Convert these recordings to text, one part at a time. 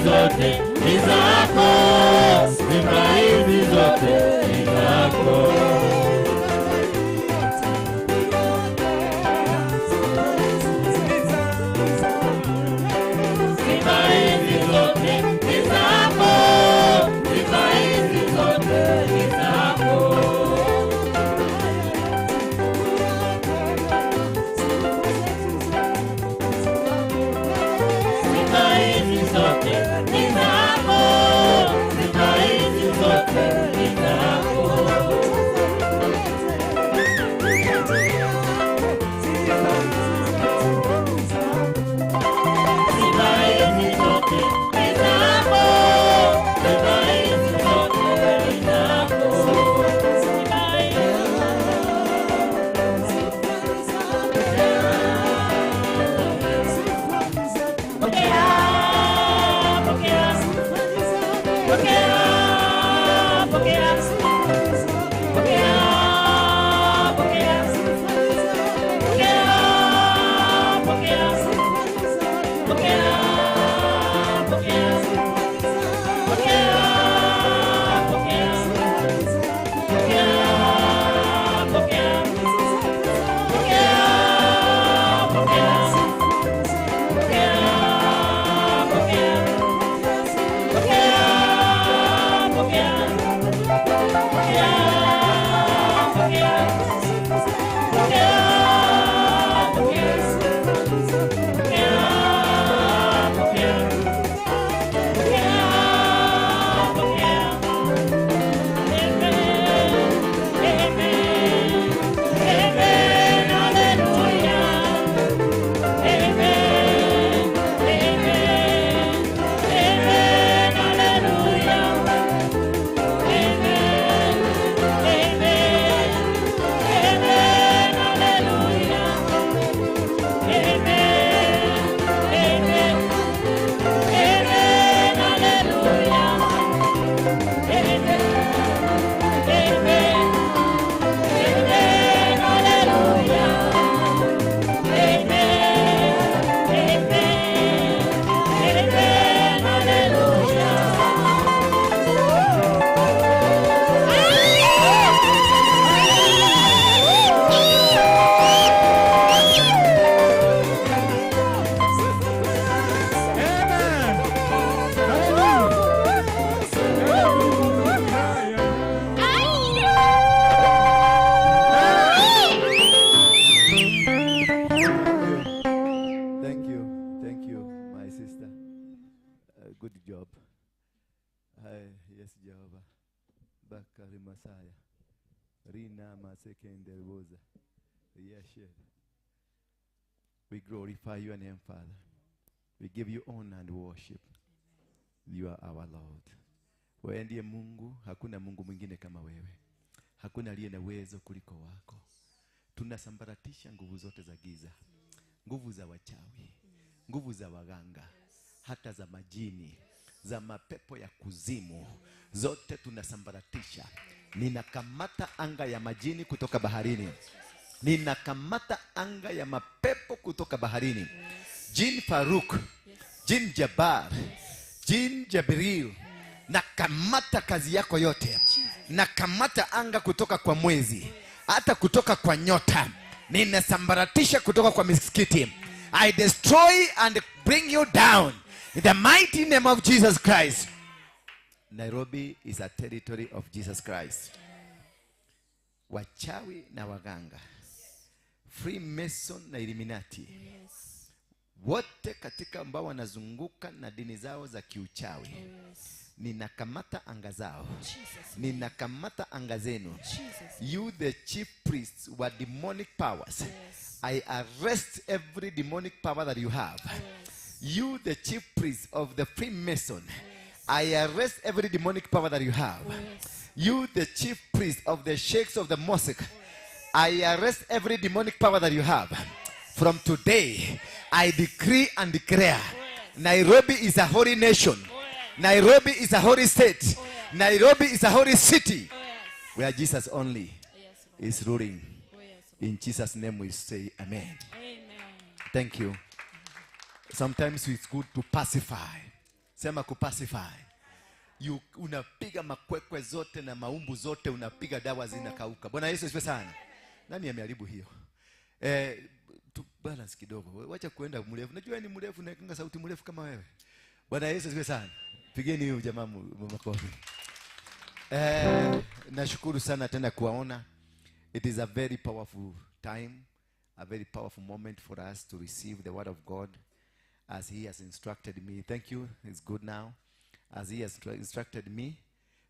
Zote ni zako, sifa hizi zote ni zako. Good job. Hi, yes, Jehovah. Bakari Masaya. Rina Masekende Woza. Yes, yes. We glorify your name, Father. We give you honor and worship. You are our Lord. Wewe ndiye Mungu, hakuna Mungu mwingine kama wewe. Hakuna aliye na uwezo kuliko wako. Tunasambaratisha nguvu zote za giza, nguvu za wachawi, nguvu za waganga, hata za majini, za mapepo ya kuzimu, zote tunasambaratisha. Ninakamata anga ya majini kutoka baharini. Ninakamata anga ya mapepo kutoka baharini. Jin Faruk, Jin Jabbar, Jin Jabril, nakamata kazi yako yote. Nakamata anga kutoka kwa mwezi, hata kutoka kwa nyota. Ninasambaratisha kutoka kwa misikiti. I destroy and bring you down in the mighty name of Jesus Christ. Nairobi is a territory of Jesus Christ. Wachawi na waganga, Freemason na Illuminati, wote katika ambao wanazunguka na dini zao za kiuchawi, ninakamata anga zao, Jesus. Ninakamata anga zenu. Jesus. You, the chief priests, were demonic powers. I arrest every demonic power that you have. You, the chief priest of the Freemason, I arrest every demonic power that you have. You, the chief priest of the sheikhs of the mosque, I arrest every demonic power that you have. From today, I decree and declare Nairobi is a holy nation. Nairobi is a holy state. Nairobi is a holy city where Jesus only Lord. is ruling. Oh, yes, Lord. In Jesus' name we say amen. Amen. Thank you. Sometimes it's good to pacify. Sema kupacify. You, unapiga makwekwe zote na maumbu zote, unapiga dawa zinakauka. Bwana Yesu asifiwe sana. Nani ameharibu hiyo? Tu balance kidogo. Wacha kuenda mrefu. Najua ni mrefu na kinga sauti mrefu kama wewe. Bwana Yesu asifiwe sana. Pigeni huyu jamaa makofi. Nashukuru sana tena kuwaona. It is a very powerful time, a very powerful moment for us to receive the word of God as he has instructed me. Thank you. It's good now. As he has instructed me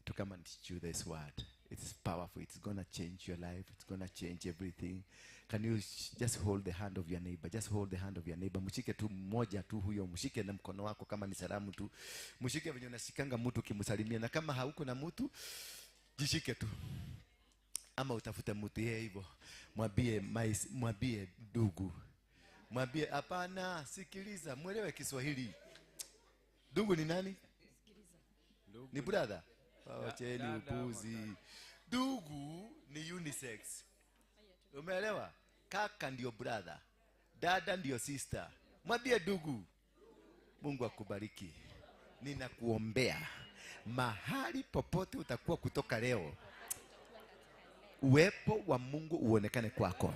to come and teach you this word. It's powerful. It's going to change your life. It's going to change everything. Can you just hold the hand of your neighbor? Just hold the hand of your neighbor. Mshike tu mmoja tu huyo, mshike na mkono wako kama ni salamu tu. Mshike venye unashikanga mtu ukimsalimia, na kama hauko na mtu, jishike tu ama utafute mtu yeye hivyo, mwambie mwambie ndugu, mwambie hapana, sikiliza, mwelewe Kiswahili. Ndugu ni nani? Ni brother? Wacheni Dada. upuzi. Ndugu ni unisex, umeelewa? Kaka ndio brother, dada ndio sister. Mwambie ndugu. Mungu akubariki. Ninakuombea mahali popote utakuwa kutoka leo, uwepo wa Mungu uonekane kwako.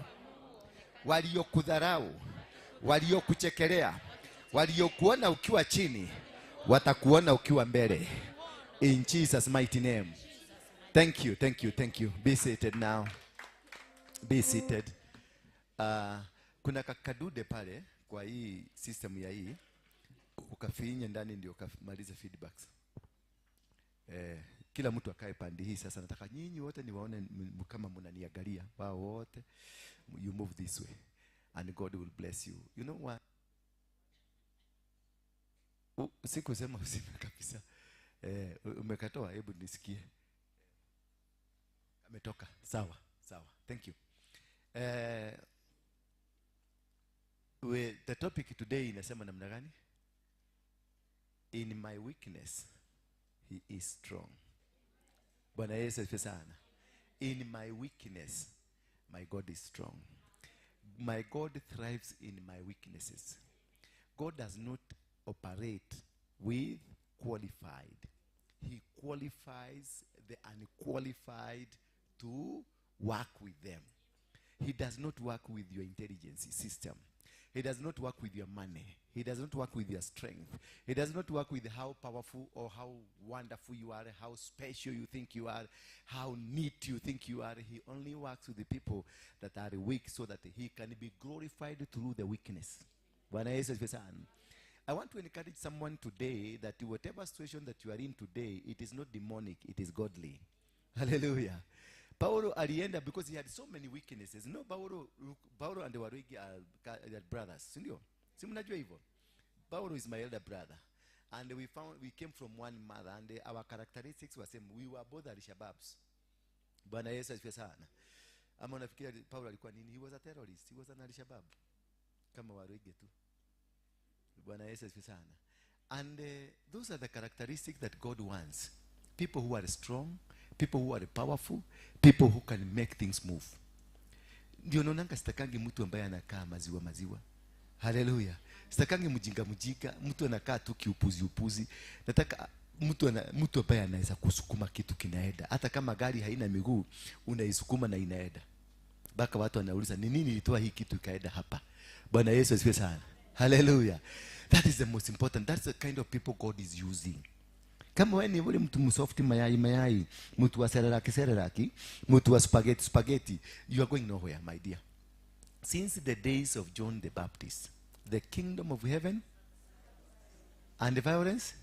Waliokudharau, waliokuchekelea, waliokuona ukiwa chini, watakuona ukiwa mbele. In Jesus' mighty name. Thank you, thank you, thank you. Be seated now. Be seated. Kuna kakadude pale kwa hii system ya hii, ukafinye ndani ndio ukamalize feedbacks. Kila mtu akae pande hii sasa. Nataka nyinyi wote niwaone kama mnaniangalia. Wao wote, you move this way and God will bless you. You know what? Sikusema usime kabisa. Umekatoa, hebu nisikie. Ametoka. Sawa, sawa. Thank you. The topic today inasema namna gani? In my weakness, he is strong. Bwana Yesu asifiwe sana. In my weakness, my God is strong. My God thrives in my weaknesses. God does not operate with qualified. He qualifies the unqualified to work with them. He does not work with your intelligence system. He does not work with your money. He does not work with your strength. He does not work with how powerful or how wonderful you are, how special you think you are, how neat you think you are. He only works with the people that are weak so that he can be glorified through the weakness. Bwana Yesu asifiwe sana. I want to encourage someone today that whatever situation that you are in today, it is not demonic, it is godly. Hallelujah. Paulo alienda because he had so many weaknesses. No, Paulo and Waruigi are brothers. Si ndio? Si mnajua hivyo? Paulo is my elder brother. And we came from one mother, and our characteristics were same. We were both Al-Shabaabs. Bwana Yesu asifiwe sana. Ama unafikiria Paulo alikuwa nini? He was a terrorist. He was an Al-Shabaab. Kama Waruigi tu. Bwana Yesu asifiwe sana. And those are the characteristics that God wants. People who are strong, people who are powerful, people who can make things move. Ndio naonanga sitakangi mtu ambaye anakaa maziwa maziwa. Hallelujah. Sitakangi mjinga mjinga, mtu anakaa tu kiupuzi upuzi. Nataka mtu ambaye anaweza kusukuma kitu kinaenda. Hata kama gari haina miguu, unaisukuma na inaenda. Baka watu wanauliza ni nini ilitoa hii kitu ikaenda hapa. Bwana Yesu asifiwe sana. Hallelujah. That is the most important. That's the kind of people God is using. Kama wewe ni yule mtu msoft mayai mayai, mtu wa sereraki sereraki, mtu wa spaghetti spaghetti, you are going nowhere, my dear. Since the days of John the Baptist, the kingdom of heaven and the violence,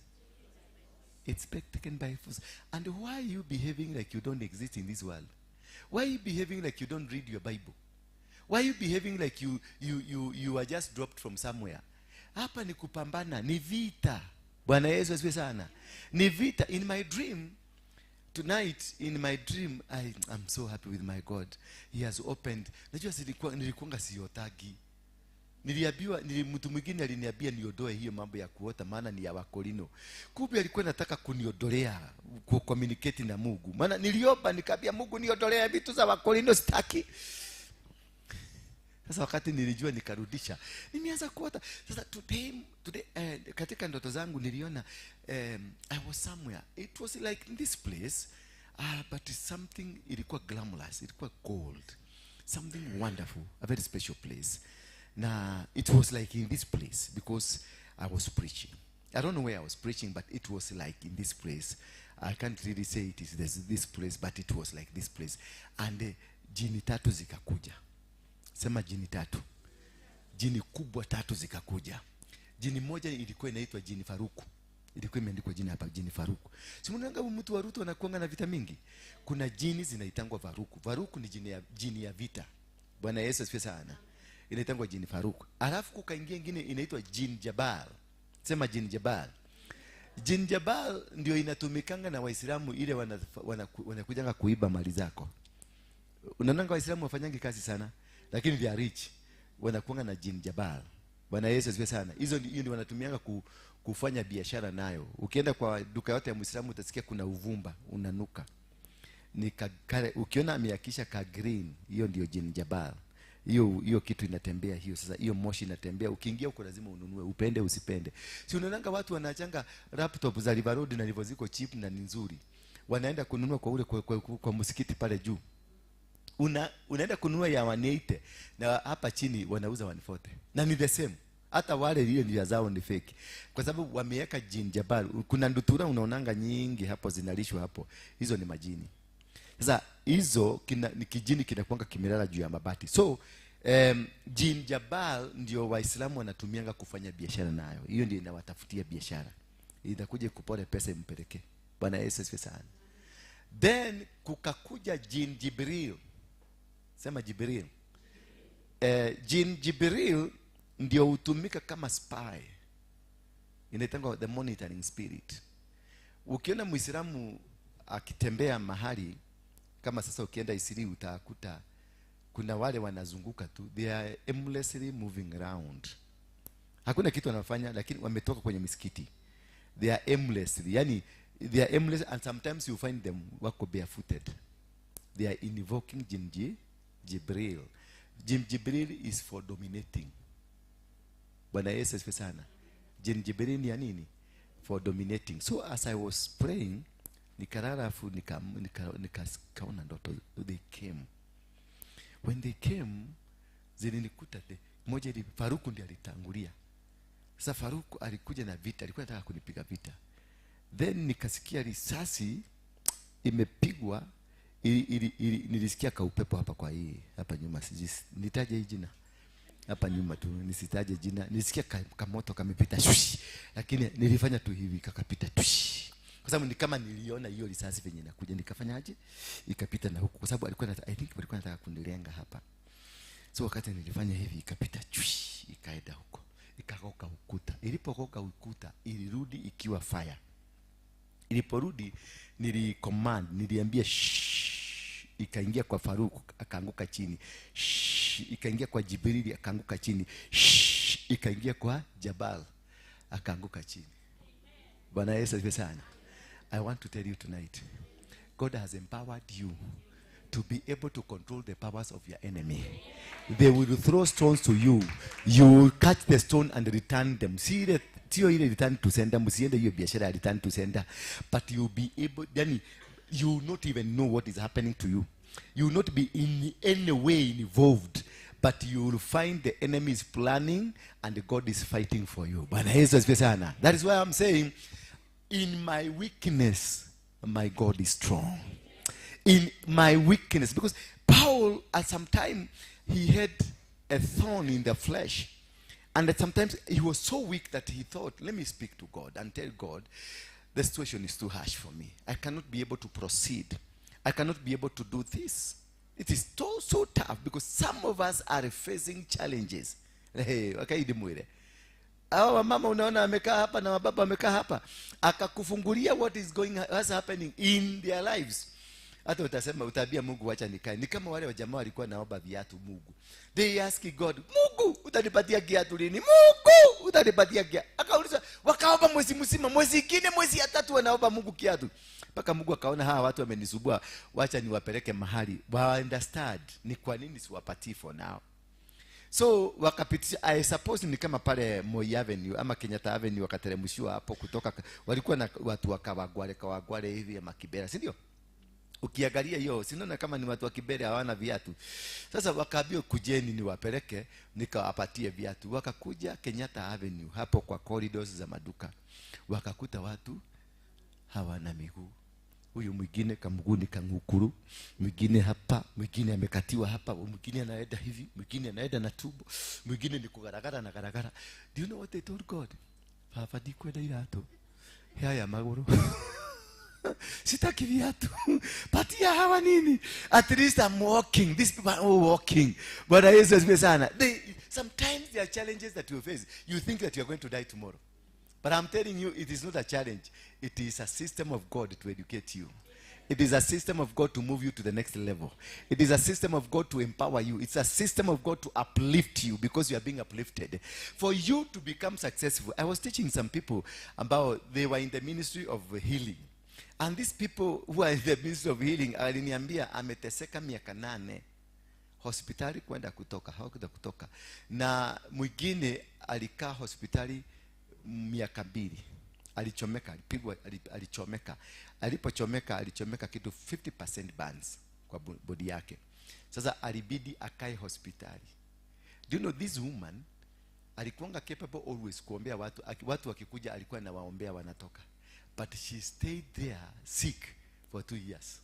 it's taken by force. And why are you behaving like you don't exist in this world? Why are you behaving like you don't read your Bible? Why are you behaving like you are just dropped from somewhere? Hapa ni kupambana, ni vita. Bwana Yesu asifiwe sana. Ni vita. In my dream, tonight, in my dream, I'm so happy with my God. He has opened. Najua nilikuanga siotagi. Niliambiwa, mtu mwingine aliniambia niondoe hiyo mambo ya kuota maana ni ya Wakorino. Kumbe alikuwa anataka kuniondolea ku communicate na Mungu. Maana niliomba nikaambia Mungu niondolee vitu za Wakorino sitaki. Sasa wakati nilijua nikarudisha, nimeanza kuota. Sasa today katika ndoto zangu niliona I was somewhere. It was like in this place, but something ilikuwa glamorous, ilikuwa gold. Something wonderful, a very special place. Now, it was like in this place because I was preaching. I don't know where I was preaching, but it was like in this place. I can't really say it is this place, but it was like this place. And jini tatu zikakuja. Sema jini tatu. Jini kubwa tatu zikakuja. Jini moja ilikuwa inaitwa jini Faruku. Ilikuwa imeandikwa jina hapa, jini Faruku. Si mnaona mtu wa Ruto anakuanga na vita mingi? Kuna jini zinaitangwa Faruku. Faruku ni jini ya vita. Bwana Yesu asifiwe sana. Inaitangwa jini Faruku. Alafu kukaingia nyingine inaitwa jini Jabal. Sema jini Jabal. Jini Jabal ndio inatumikanga na Waislamu ile wanakujanga kuiba mali zako. Unaona Waislamu wafanyangi kazi sana, lakini they are rich. Wanakuanga na jini Jabal. Bwana Yesu asifiwe sana. Hizo ndio wanatumianga kufanya biashara nayo. Ukienda kwa duka yote ya Muislamu utasikia kuna uvumba unanuka. Ni ukiona ameakisha ka green, hiyo ndio jini Jabal. Hiyo kitu inatembea hiyo. Sasa hiyo moshi inatembea. Ukiingia huko lazima ununue, upende usipende. Si unaonanga watu wanachanga laptop za River Road na ndivyo ziko cheap na ni nzuri. Wanaenda kununua kwa ule kwa msikiti pale juu. Unaenda kununua ya 180 na hapa chini wanauza 140. Na ni the same. Hata wale ile ndio zao ni fake. Kwa sababu wameweka jini Jabal. Kuna ndutura unaonanga nyingi hapo zinalishwa hapo. Hizo ni majini. Sasa hizo ni kijini kinakuanga kimelala juu ya mabati. So jini Jabal ndio Waislamu wanatumianga kufanya biashara nayo. Hiyo ndio inawatafutia biashara. Itakuja kupore pesa impeleke. Bwana Yesu asifiwe sana. Then kukakuja jini Jibril. Sema Jibril. Jini Jibril ndio hutumika kama spy. Inaitangwa the monitoring spirit. Ukiona Muislamu akitembea mahali kama sasa ukienda Isiri utakuta kuna wale wanazunguka tu, they are aimlessly moving around. Hakuna kitu wanafanya, lakini wametoka kwenye misikiti. They are aimlessly, yani they are aimless, and sometimes you find them wako barefooted. They are invoking Jin Jibril. Jin Jibril is for dominating. Bwana Yesu asifiwe sana. Jin Jibril ni ya nini? For dominating. So as I was praying, nikalala afu nikaona ndoto. They came. When they came, zilinikuta moja ili Faruku ndiye alitangulia. Sasa Faruku alikuja na vita, alikuwa anataka kunipiga vita. Then nikasikia risasi imepigwa, nilisikia kaupepo hapa kwa hii hapa nyuma, sijui nitaje hii jina. Hapa nyuma tu, nisitaje jina. Nilisikia kamoto kamepita shush, lakini nilifanya tu hivi kakapita tush. Kwa sababu ni kama niliona hiyo risasi venye inakuja, nikafanyaje? Ikapita na huku, kwa sababu alikuwa I think walikuwa anataka kunilenga hapa. So wakati nilifanya hivi ikapita chush, ikaenda huko. Ikagoka ukuta. Ilipogoka ukuta ilirudi ikiwa fire. Iliporudi nilicommand, niliambia shh, ikaingia kwa Faruk akaanguka chini. Shh, ikaingia kwa Jibrili akaanguka chini. Shh, ikaingia kwa Jabal akaanguka chini. Bwana Yesu asifiwe sana. I want to tell you tonight, God has empowered you to be able to control the powers of your enemy. They will throw stones to you. You will catch the stone and return them. See the sio ile return to sender, msiende hiyo biashara ya return to sender, but you'll be able, yani you will not even know what is happening to you. You will not be in any way involved, but you will find the enemy is planning and God is fighting for you. Bwana Yesu asifiwe sana. That is why I'm saying, in my weakness, my God is strong. In my weakness, because Paul at some time he had a thorn in the flesh, and that sometimes he was so weak that he thought, let me speak to God and tell God, the situation is too harsh for me. I cannot be able to proceed. I cannot be able to do this. It is so tough, because some of us are facing challenges. Hey, wakaidi mwile. Hawa wamama unaona wamekaa hapa na wababa wamekaa hapa, akakufungulia what is going, what's happening in their lives. Hata utasema, utaambia Mungu wacha nikae. Ni kama wale wajamaa walikuwa naomba viatu Mungu. They ask God, Mungu utanipatia kiatu lini? Mungu utanipatia kiatu. Akauliza, wakaomba mwezi mzima, mwezi mwingine, mwezi ya tatu wanaomba Mungu kiatu. Mpaka Mungu akaona hawa watu wamenisumbua, wacha niwapeleke mahali wa understand ni kwa nini siwapatii for now. So wakapitisha, I suppose ni kama pale Moi Avenue ama Kenyatta Avenue, wakateremshiwa hapo kutoka, walikuwa na watu wakawagware kawagware hivi ama Kibera, si ndio? Ukiangalia hiyo, si unaona kama ni watu wa Kibera hawana viatu. Sasa wakaambiwa kujeni niwapeleke nikawapatie viatu. Wakakuja Kenyatta Avenue hapo kwa corridors za maduka. Wakakuta watu hawana miguu. Huyu mwingine kamguu ni kangukuru, mwingine hapa, mwingine amekatiwa hapa, mwingine anaenda hivi, mwingine anaenda na tumbo, mwingine ni kugaragara na garagara. Do you know what they told God? Baba ndikwenda iratu. Haya maguru. Sitaki viatu. Patia hawa nini? At least I'm walking. These people are all walking. Bwana Yesu asifiwe sana. Sometimes there are challenges that you face. You think that you are going to die tomorrow. But I'm telling you, it is not a challenge. It is a system of God to educate you. It is a system of God to move you to the next level. It is a system of God to empower you. It's a system of God to uplift you, because you are being uplifted. For you to become successful. I was teaching some people about, they were in the ministry of healing. And these people who are in the ministry of healing, aliniambia ameteseka miaka 8 hospitali kwenda kutoka, hawakuenda kutoka. Na mwingine alikaa hospitali miaka 2. Alichomeka, alipigwa, alichomeka. Alipochomeka, alichomeka kitu 50% burns kwa body yake. Sasa alibidi akae hospitali. Do you know this woman alikuwa capable always kuombea watu, watu wakikuja alikuwa anawaombea wanatoka. But she stayed there sick for 2 years.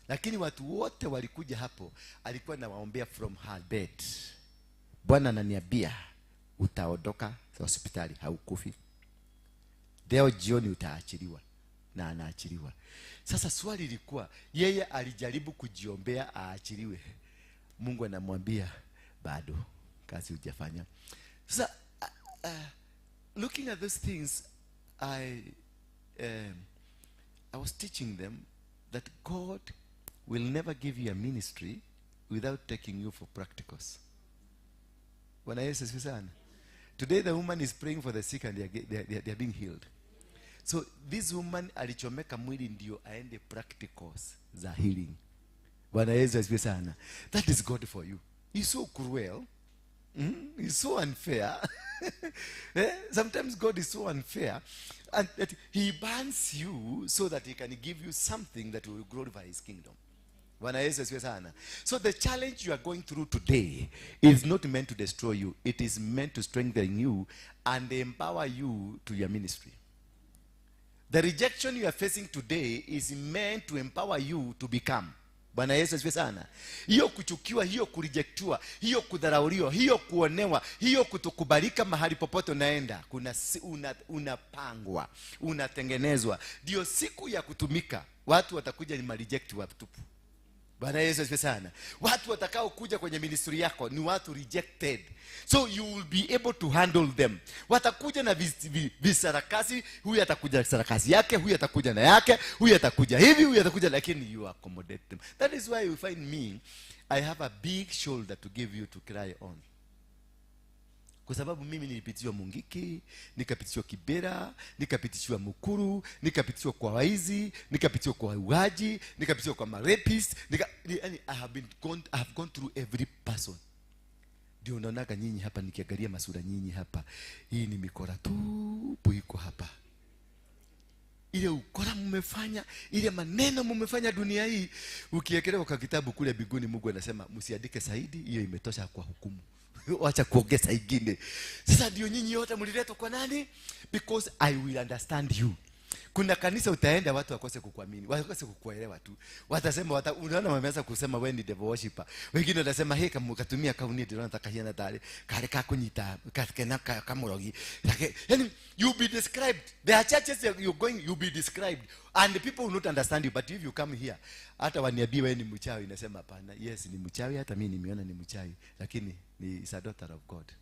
Lakini watu wote walikuja hapo, alikuwa anawaombea from her bed. Bwana ananiambia utaondoka hospitali, haukufi. Leo jioni utaachiliwa. Na anaachiliwa. Sasa swali lilikuwa, yeye alijaribu kujiombea aachiliwe. Mungu anamwambia bado kazi hujafanya. Sasa looking at those things, I was teaching them that God will never give you a ministry without taking you for practicals. Bwana Yesu asifiwe sana. Today the woman is praying for the sick and they are being healed. So this woman alichomeka mwili ndio aende practicals za healing. Bwana Yesu asifiwe sana. That is God for you. He's so cruel. He's so unfair. Sometimes God is so unfair, and that he bans you so that he can give you something that will glorify his kingdom. Bwana Yesu asifiwe sana. So the challenge you are going through today is not meant to destroy you. It is meant to strengthen you and empower you to your ministry. The rejection you are facing today is meant to empower you to become Bwana Yesu asifiwe sana. Hiyo kuchukiwa, hiyo kurejectiwa, hiyo kudharauliwa, hiyo kuonewa, hiyo kutokubalika mahali popote unaenda, kuna unapangwa, unatengenezwa. Ndio siku ya kutumika, watu watakuja ni mareject watupu. Bwana Yesu asifiwe sana. Watu watakao kuja kwenye ministry yako ni watu rejected. So you will be able to handle them. Watakuja na visarakasi, huyu atakuja na sarakasi yake, huyu atakuja na yake, huyu atakuja hivi, huyu atakuja, lakini you accommodate them. That is why you find me, I have a big shoulder to give you to cry on. Kwa sababu mimi nilipitishwa Mungiki, nikapitishwa Kibera, nikapitishwa Mukuru, nikapitishwa kwa waizi, nikapitishwa kwa wauaji, nikapitishwa kwa marapist, yani I have gone through every person. Ndio unaonaga nyinyi hapa, nikiangalia masura nyinyi hapa, hii ni mikora tupu iko hapa. Ile ukora mmefanya, ile maneno mmefanya dunia hii, ukiekelewa kwa kitabu kule mbinguni, Mungu anasema msiandike zaidi, hiyo imetosha kwa hukumu. Wacha kuongeza ingine. Sasa ndio nyinyi wote mliletwa kwa nani? Because I will understand you. Kuna kanisa utaenda watu wakose kukuamini, wakose kukuelewa tu. Watasema, unaona wameanza kusema wewe ni devil worshiper. Wengine watasema hey, kama ukatumia kauni ndio nataka hiana tare. Kale ka kunyita, kena kamurogi. Yani you be described. There are churches you're going, you be described and the people will not understand you, but if you come here, hata waniambie wewe ni mchawi, nasema hapana. Yes, ni mchawi, hata mimi nimeona ni mchawi, lakini ni is a daughter of God.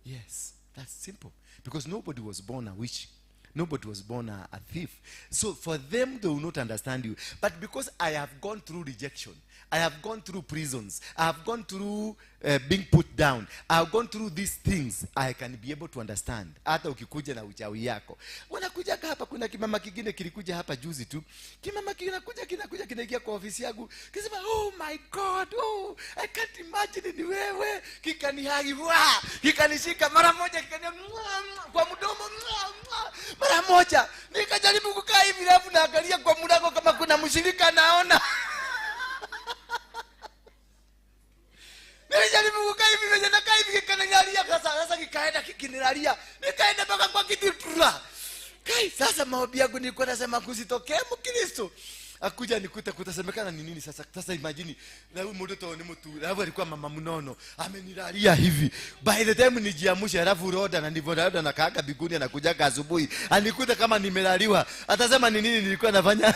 Yes, that's simple. Because nobody was born a witch. Nobody was born a thief. So for them, they will not understand you. But because I have gone through rejection, I have gone through prisons, I have gone through being put down, I have gone through these things, I can be able to understand. Hata ukikuja na uchawi yako. Wanakuja hapa, kuna kimama kingine kilikuja hapa juzi tu. Kimama kinakuja, kinaingia kwa ofisi yangu. Kisema, oh my God, oh, I can't imagine ni wewe. Kikanihagi, wa, kikanishika mara moja, kwa mdomo, mara moja. Nikajaribu kukaa hivi alafu naangalia kwa mlango kama kuna mshirika naona. Nilijaribu kukaa hivi venye nakaa hivi kikanilalia, sasa kikaenda kikinilalia. Nikaenda mpaka kwa kiti tura. Kai, sasa maombi yangu nilikuwa nasema kusitokee Mkristo. Akuja nikute kutasemekana ni nini sasa. Sasa imagine na huyu mtoto ni mtu, alafu alikuwa mama mnono, amenilalia hivi. By the time nijiamsha alafu roda na ndivyo roda na kaaga biguni anakuja asubuhi. Anikuta kama nimelaliwa. Atasema ni nini nilikuwa nafanya?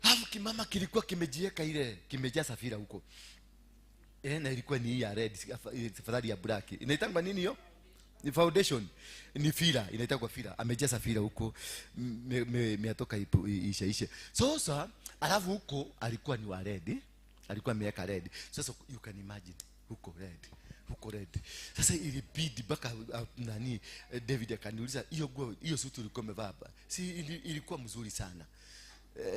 Hafu kimama kilikuwa kimejieka ile, kimejaa safira huko. Na ilikuwa ni hii ya red, afadhali ya black. Inaitangwa nini hiyo? Ni foundation, ni fila, inaitwa fila. Amejaza fila huko, miatoka isha. Sasa alafu huko alikuwa ni wa red, alikuwa ameweka red. Sasa you can imagine huko red, huko red. Sasa ilibidi mpaka nani David akaniuliza hiyo nguo, hiyo suti ulikuwa umevaa hapa, si ilikuwa mzuri sana.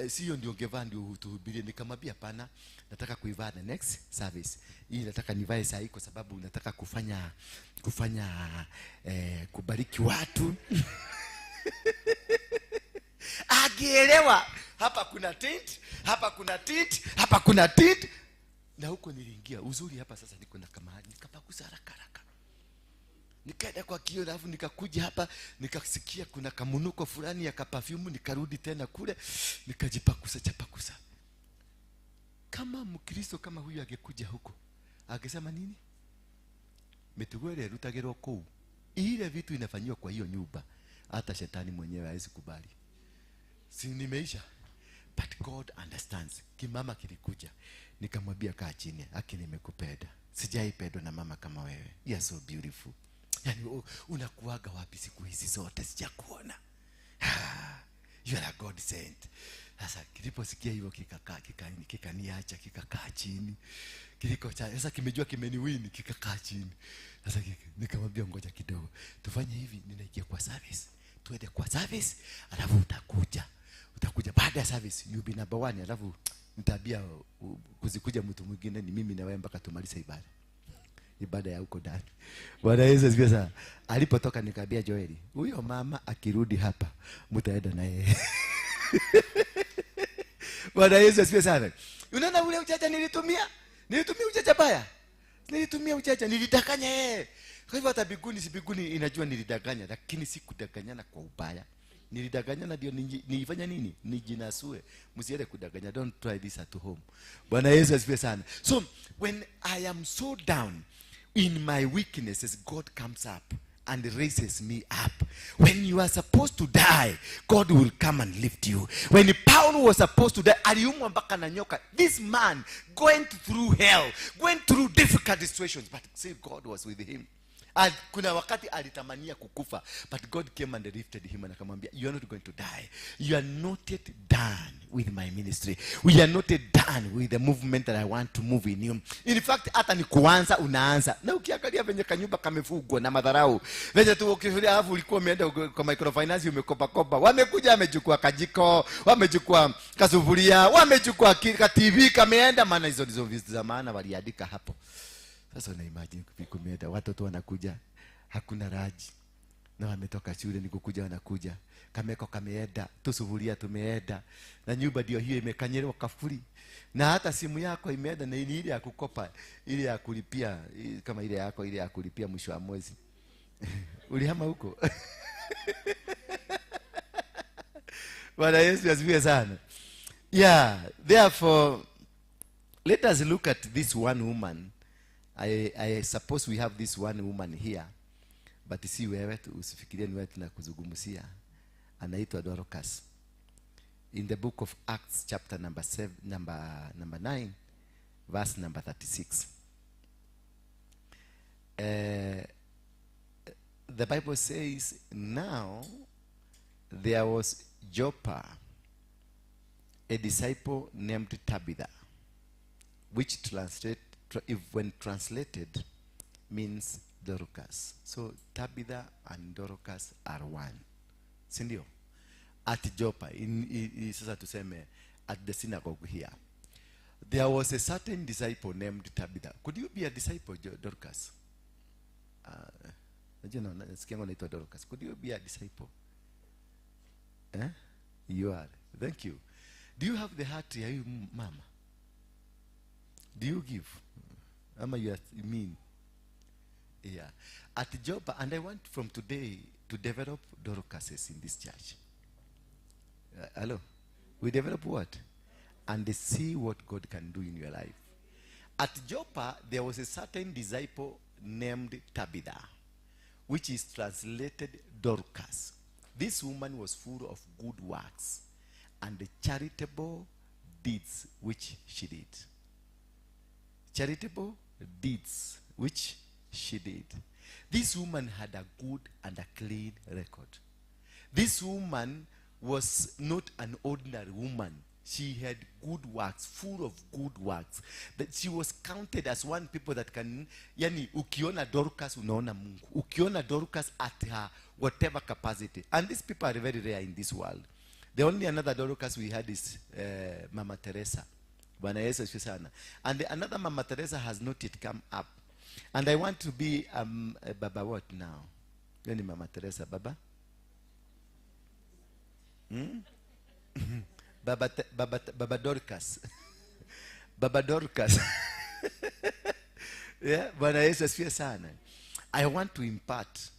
Sio ndio ungevaa ndio utuhubirie? Nikamwambia hapana, nataka kuivaa the next service. Hii nataka nivae saa hii kwa sababu nataka kufanya kubariki watu. Akielewa hapa kuna tint, hapa kuna tint, hapa kuna tint. Na huko niliingia uzuri hapa sasa niko na kama nikapakusa haraka haraka. Nikaenda kwa kioo alafu nikakuja hapa nikasikia kuna kamunuko fulani ya perfume, nikarudi tena kule nikajipakusa chapakusa. Kama Mkristo kama huyu angekuja huko angesema nini? Mitugo ile rutagirwo kuu. Ile vitu inafanywa kwa hiyo nyumba hata shetani mwenyewe hawezi kubali. Si nimeisha? But God understands. Kimama kilikuja nikamwambia kaa chini, haki nimekupenda. Sijaipendwa na mama kama wewe. You are so beautiful. Yani unakuaga wapi siku hizi zote sijakuona. You are a God sent. Sasa kiliposikia hivyo kikakaa, kikaniacha, kikakaa chini. Kiliko cha sasa kimejua kimeniwini, kikakaa chini. Sasa nikamwambia ngoja kidogo. Tufanye hivi, ninaingia kwa service. Tuende kwa service, alafu utakuja. Utakuja baada ya service, you be number 1, alafu nitabia kuzikuja mtu mwingine ni mimi na wewe mpaka tumalize ibada. Ibada ya huko ndani. Bwana Yesu asifiwe sana. Alipotoka nikamwambia Joeli, huyo mama akirudi hapa mtaenda na yeye. Bwana Yesu asifiwe sana. Unaona ule uchacha nilitumia? Nilitumia uchacha baya. Nilitumia uchacha, nilidanganya yeye. Kwa hivyo hata biguni si biguni inajua nilidanganya, lakini sikudanganyana kwa ubaya. Nilidanganyana ndio nilifanya nini? Nijinasue. Msiende kudanganya. Don't try this at home. Bwana Yesu asifiwe sana. So when I am so down in my weaknesses, God comes up and raises me up. When you are supposed to die, God will come and lift you. When Paul was supposed to die, aliumwa mpaka na nyoka. This man going through hell, going through difficult situations, but still God was with him. And kuna wakati alitamania kukufa, but God came and lifted him and akamwambia, you are not going to die. You are not yet done with my ministry. We are not yet done with the movement that I want to move in you. In fact, hata ni kuanza unaanza. Na ukiangalia venye kanyumba kamefugwa na madharau, venye tu ukifikiria, alafu ulikuwa umeenda kwa microfinance umekopa kopa. Wamekuja wamechukua kajiko, wamechukua kasufuria, wamechukua ka TV kameenda, maana hizo ndizo vitu za maana waliandika hapo. Sasa una imagine kumeenda watoto wanakuja, hakuna raji. Na wametoka shule ni kukuja wanakuja. Kameko kameenda, tusufuria tumeenda. Na nyumba ndio hiyo imekanyelewa kafuri. Na hata simu yako imeenda, na ile ya kukopa, ile ya kulipia, kama ile yako ile ya kulipia mwisho wa mwezi. Ulihama huko? Bwana Yesu asifiwe sana. Yeah, therefore let us look at this one woman. I suppose we have this one woman here, but si wewe tu, usifikirie ni wewe tunakuzungumzia. Anaitwa Dorcas. In the book of Acts chapter number 7, number 9, verse number 36. The Bible says, now there was Joppa, a disciple named Tabitha, which translate, if when translated means Dorcas. So Tabitha and Dorcas are one. Sindio? At Joppa, in sasa tuseme at the synagogue here, there was a certain disciple named Tabitha. Could you be a disciple, Dorcas? Nasikia Dorcas. Could you be a disciple? Eh? You are. Thank you. Do you have the heart ya you mama? Do you give? Ama you are mean? Yeah. At Joppa, and I want from today to develop Dorcases in this church. Hello? We develop what? And see what God can do in your life. At Joppa, there was a certain disciple named Tabitha, which is translated Dorcas. This woman was full of good works and the charitable deeds which she did. Charitable deeds which she did. This woman had a good and a clean record. This woman was not an ordinary woman. She had good works, full of good works. That she was counted as one people that can, yani ukiona Dorcas unaona Mungu. Ukiona Dorcas at her whatever capacity. And these people are very rare in this world. The only another Dorcas we had is Mama Teresa. Bwana Yesu asifiwe sana. And another Mama Teresa has not yet come up. And I want to be Baba what now? Yani Mama Teresa, Baba? Hmm? Baba Dorcas. Baba Dorcas. Yeah, Bwana Yesu asifiwe sana. I want to impart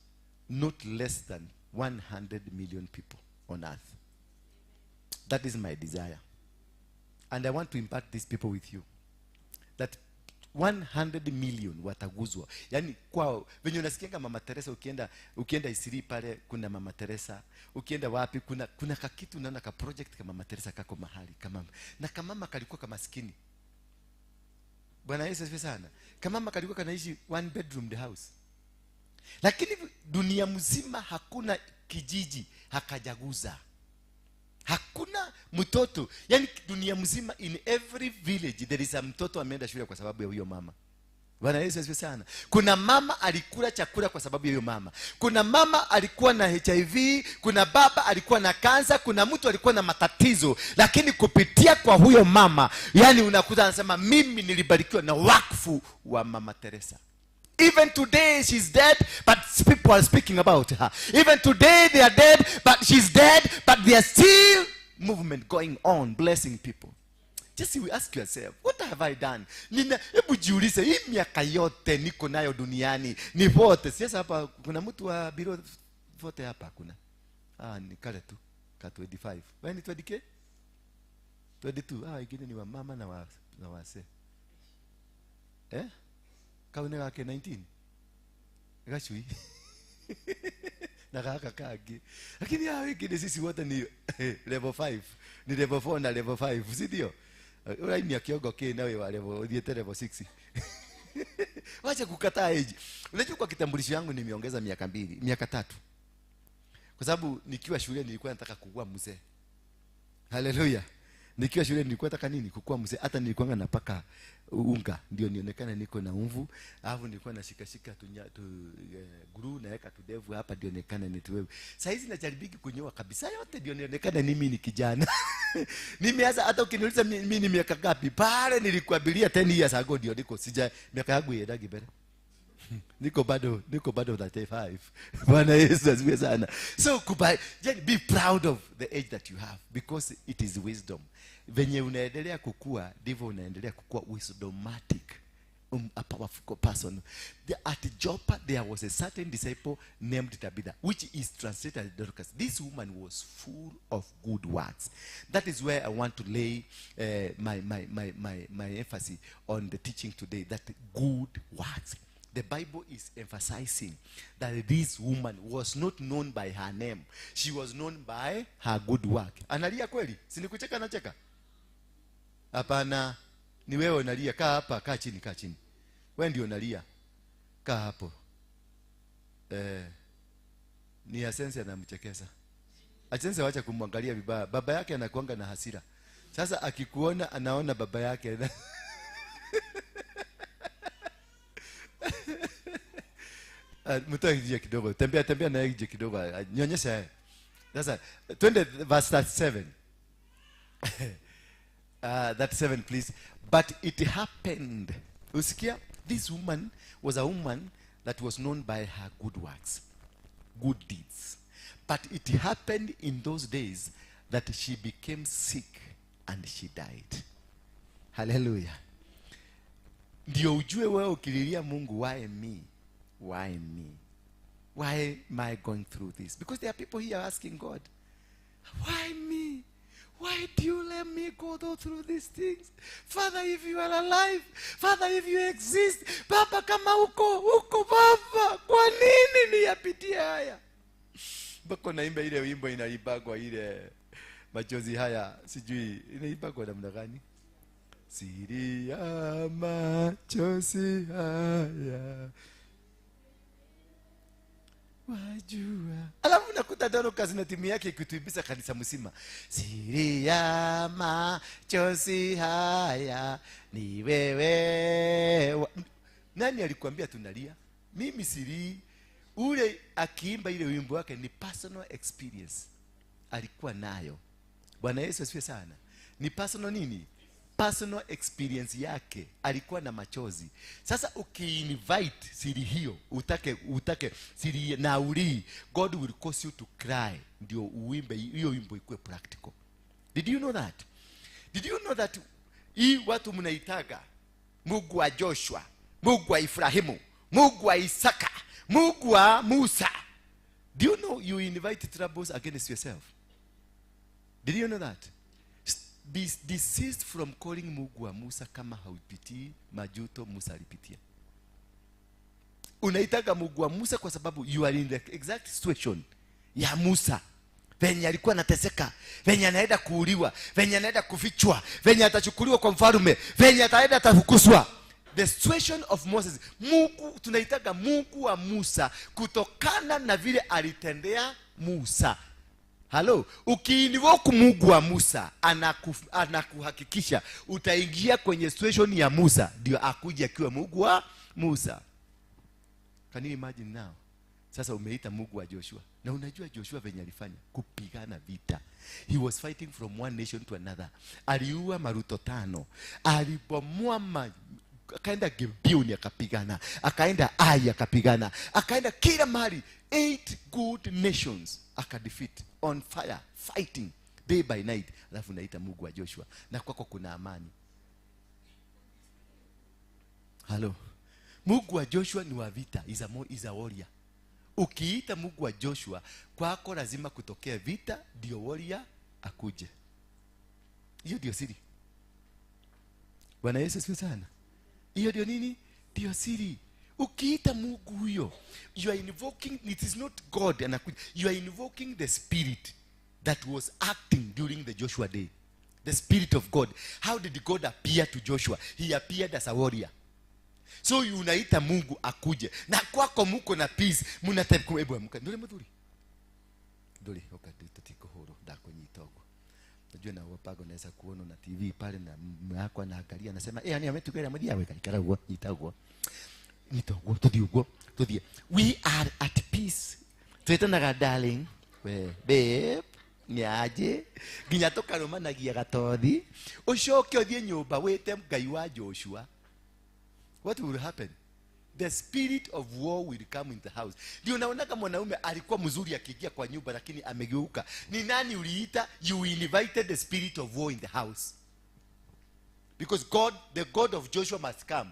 not less than 100 million people on earth. That is my desire. And I want to impart these people with you. That 100 million wataguzwa. Yani kwao, venye unasikianga Mama Teresa, ukienda Isiri pale kuna Mama Teresa, ukienda wapi kuna kakitu unaona ka project kama Mama Teresa kako mahali kama, na kamama kalikuwa kama maskini. Bwana Yesu asifiwe sana. Kamama kalikuwa kanaishi one bedroom the house. Lakini dunia mzima hakuna kijiji hakajaguza. Hakuna mtoto. Yani dunia mzima, in every village there is a mtoto ameenda shule kwa sababu ya huyo mama. Bwana Yesu asifiwe sana. Kuna mama alikula chakula kwa sababu ya huyo mama. Kuna mama alikuwa na HIV, kuna baba alikuwa na kansa, kuna mtu alikuwa na matatizo, lakini kupitia kwa huyo mama, yani unakuta anasema mimi nilibarikiwa na wakfu wa Mama Teresa. Even today she's dead, but people are speaking about her. Even today they are dead, but she's dead, but there are still movement going on, blessing people. Just you ask yourself, what have I done? Nina, hebu jiulize, hii miaka yote niko nayo duniani, ni vote. Sasa hapa kuna mtu wa biro vote hapa hakuna. Ni kale tu ka 25. Wewe ni 20k? 22. Wengine ni wamama na wase. Eh? Kaune gake 19. Gachui. Na kaka kagi. Lakini hao wengine sisi wote ni level 5. Ni level 4 na level 5, si ndio? Urainia kiongo ki na wewe level uthiete level 6. Wacha kukataa age. Unajua kwa kitambulisho yangu nimeongeza miaka 2, miaka 3. Kwa sababu nikiwa shule nilikuwa nataka kukua mzee. Haleluya. Nikiwa shule nilikuwa nataka nini? Kukua mzee. Hata nilikuwa napaka unga ndio nionekane niko na umvu. Alafu nilikuwa nashikashika guru naweka tudevu hapa ndio nionekane ni tuwewe. Saa hizi najaribiki kunyoa kabisa yote ndio nionekane mimi ni kijana. Mimi hasa hata ukiniuliza mimi ni miaka ngapi, pale nilikuabilia 10 years ago ndio niko sija miaka yangu iendagi mbele. Niko bado 35. Bwana Yesu asifiwe sana. So kubali, be proud of the age that you have because it is wisdom. Venye unaendelea kukua ndivyo unaendelea kukua wisdomatic. A powerful person. At Joppa there was a certain disciple named Tabitha, which is translated as Dorcas. This woman was full of good works. That is where I want to lay my emphasis on the teaching today, that good works. The Bible is emphasizing that this woman was not known by her name. She was known by her good work. Analia kweli? Si nikucheka nacheka? Hapana. Ni wewe unalia. Kaa hapa, kaa chini, kaa chini. Wewe ndio unalia. Kaa hapo. Ni Asensi anamchekeza. Asensi waacha kumwangalia vibaya. Baba yake anakuanga na hasira. Sasa akikuona anaona baba yake. Mtoe nje kidogo. Tembea tembea na nje kidogo. Nionyesha. Sasa twende verse 37. 37 please. But it happened. Usikia? This woman was a woman that was known by her good works, good deeds. But it happened in those days that she became sick and she died. Hallelujah. Ndio ujue wewe ukililia Mungu, why me? Why me? Why am I going through this? Because there are people here asking God, why me? Why do you let me go through these things? Father, if you are alive, Father, if you exist, Baba, kama uko, uko Baba, kwa nini niyapitie haya? Bako naimba ile wimbo inaibagwa ile machozi haya, sijui inaibagwa namna gani? Siri ya machozi haya wajua. Alafu nakuta Dorcas na timu yake ikituibisa kanisa mzima. Siri ya machozi haya ni wewe. Nani alikwambia tunalia? Mimi siri. Ule akiimba ile wimbo wake ni personal experience alikuwa nayo. Bwana Yesu asifiwe sana. Ni personal nini? Personal experience yake, alikuwa na machozi. Sasa ukiinvite siri hiyo, utake siri na uli, God will cause you to cry. Ndio uimbe hiyo wimbo ikuwe practical. Did you know that? Did you know that hii watu mnaitaga Mungu wa Joshua, Mungu wa Ibrahimu, Mungu wa Isaka, Mungu wa Musa? Do you know you invite troubles against yourself? Did you know that? Be desist from calling Mungu wa Musa kama haupitii majuto Musa alipitia. Unaitaga Mungu wa Musa kwa sababu you are in the exact situation ya Musa. Venye alikuwa anateseka, venye anaenda kuuliwa, venye anaenda kufichwa, venye atachukuliwa kwa mfalme, venye ataenda atafukuzwa. The situation of Moses. Mungu tunaitaga Mungu wa Musa kutokana na vile alitendea Musa. Halo, ukiinvoke Mungu wa Musa, anakuhakikisha utaingia kwenye situation ya Musa, ndio akuje akiwa Mungu wa Musa. Can you imagine now? Sasa umeita Mungu wa Joshua. Na unajua Joshua venye alifanya kupigana vita. He was fighting from one nation to another. Aliua maruto 5. Alibomoa, akaenda Gibeoni akapigana, akaenda Ai akapigana, akaenda kila mahali. 8 good nations akadefeat on fire, fighting day by night. Alafu naita Mungu wa Joshua na kwako kuna amani. Halo. Mungu wa Joshua ni wa vita, is a warrior. Ukiita Mungu wa Joshua, kwako lazima kutokea vita ndio warrior akuje. Hiyo ndio siri. Bwana Yesu asifiwe sana. Hiyo ndio nini? Ndio siri. Ukiita Mungu huyo, you are invoking, it is not God anakuja. You are invoking the spirit that was acting during the Joshua day. The spirit of God. How did God appear to Joshua? He appeared as a warrior. So you unaita Mungu akuje. Na kwako muko na peace, mnateku ebu amuka. Ndole muthuri. Ndole okati tutiko horo ndakunyita uguo. Najua na wapago naweza kuona na TV pale na mume wako anaangalia anasema eh, yani ametukera mmoja awe kaikara uguo, nyita uguo. Nyita uguo, tuthie uguo, tuthie. We are at peace. Twetanaga darling, we babe, niaje nginya tukarumanagia gatothi ucoke uthie nyumba wite Ngai wa Joshua. What will happen? The spirit of war will come in the house. Ndio unaona mwanaume alikuwa mzuri akiingia kwa nyumba lakini amegeuka. Ni nani uliita? You invited the spirit of war in the house. Because God, the God of Joshua must come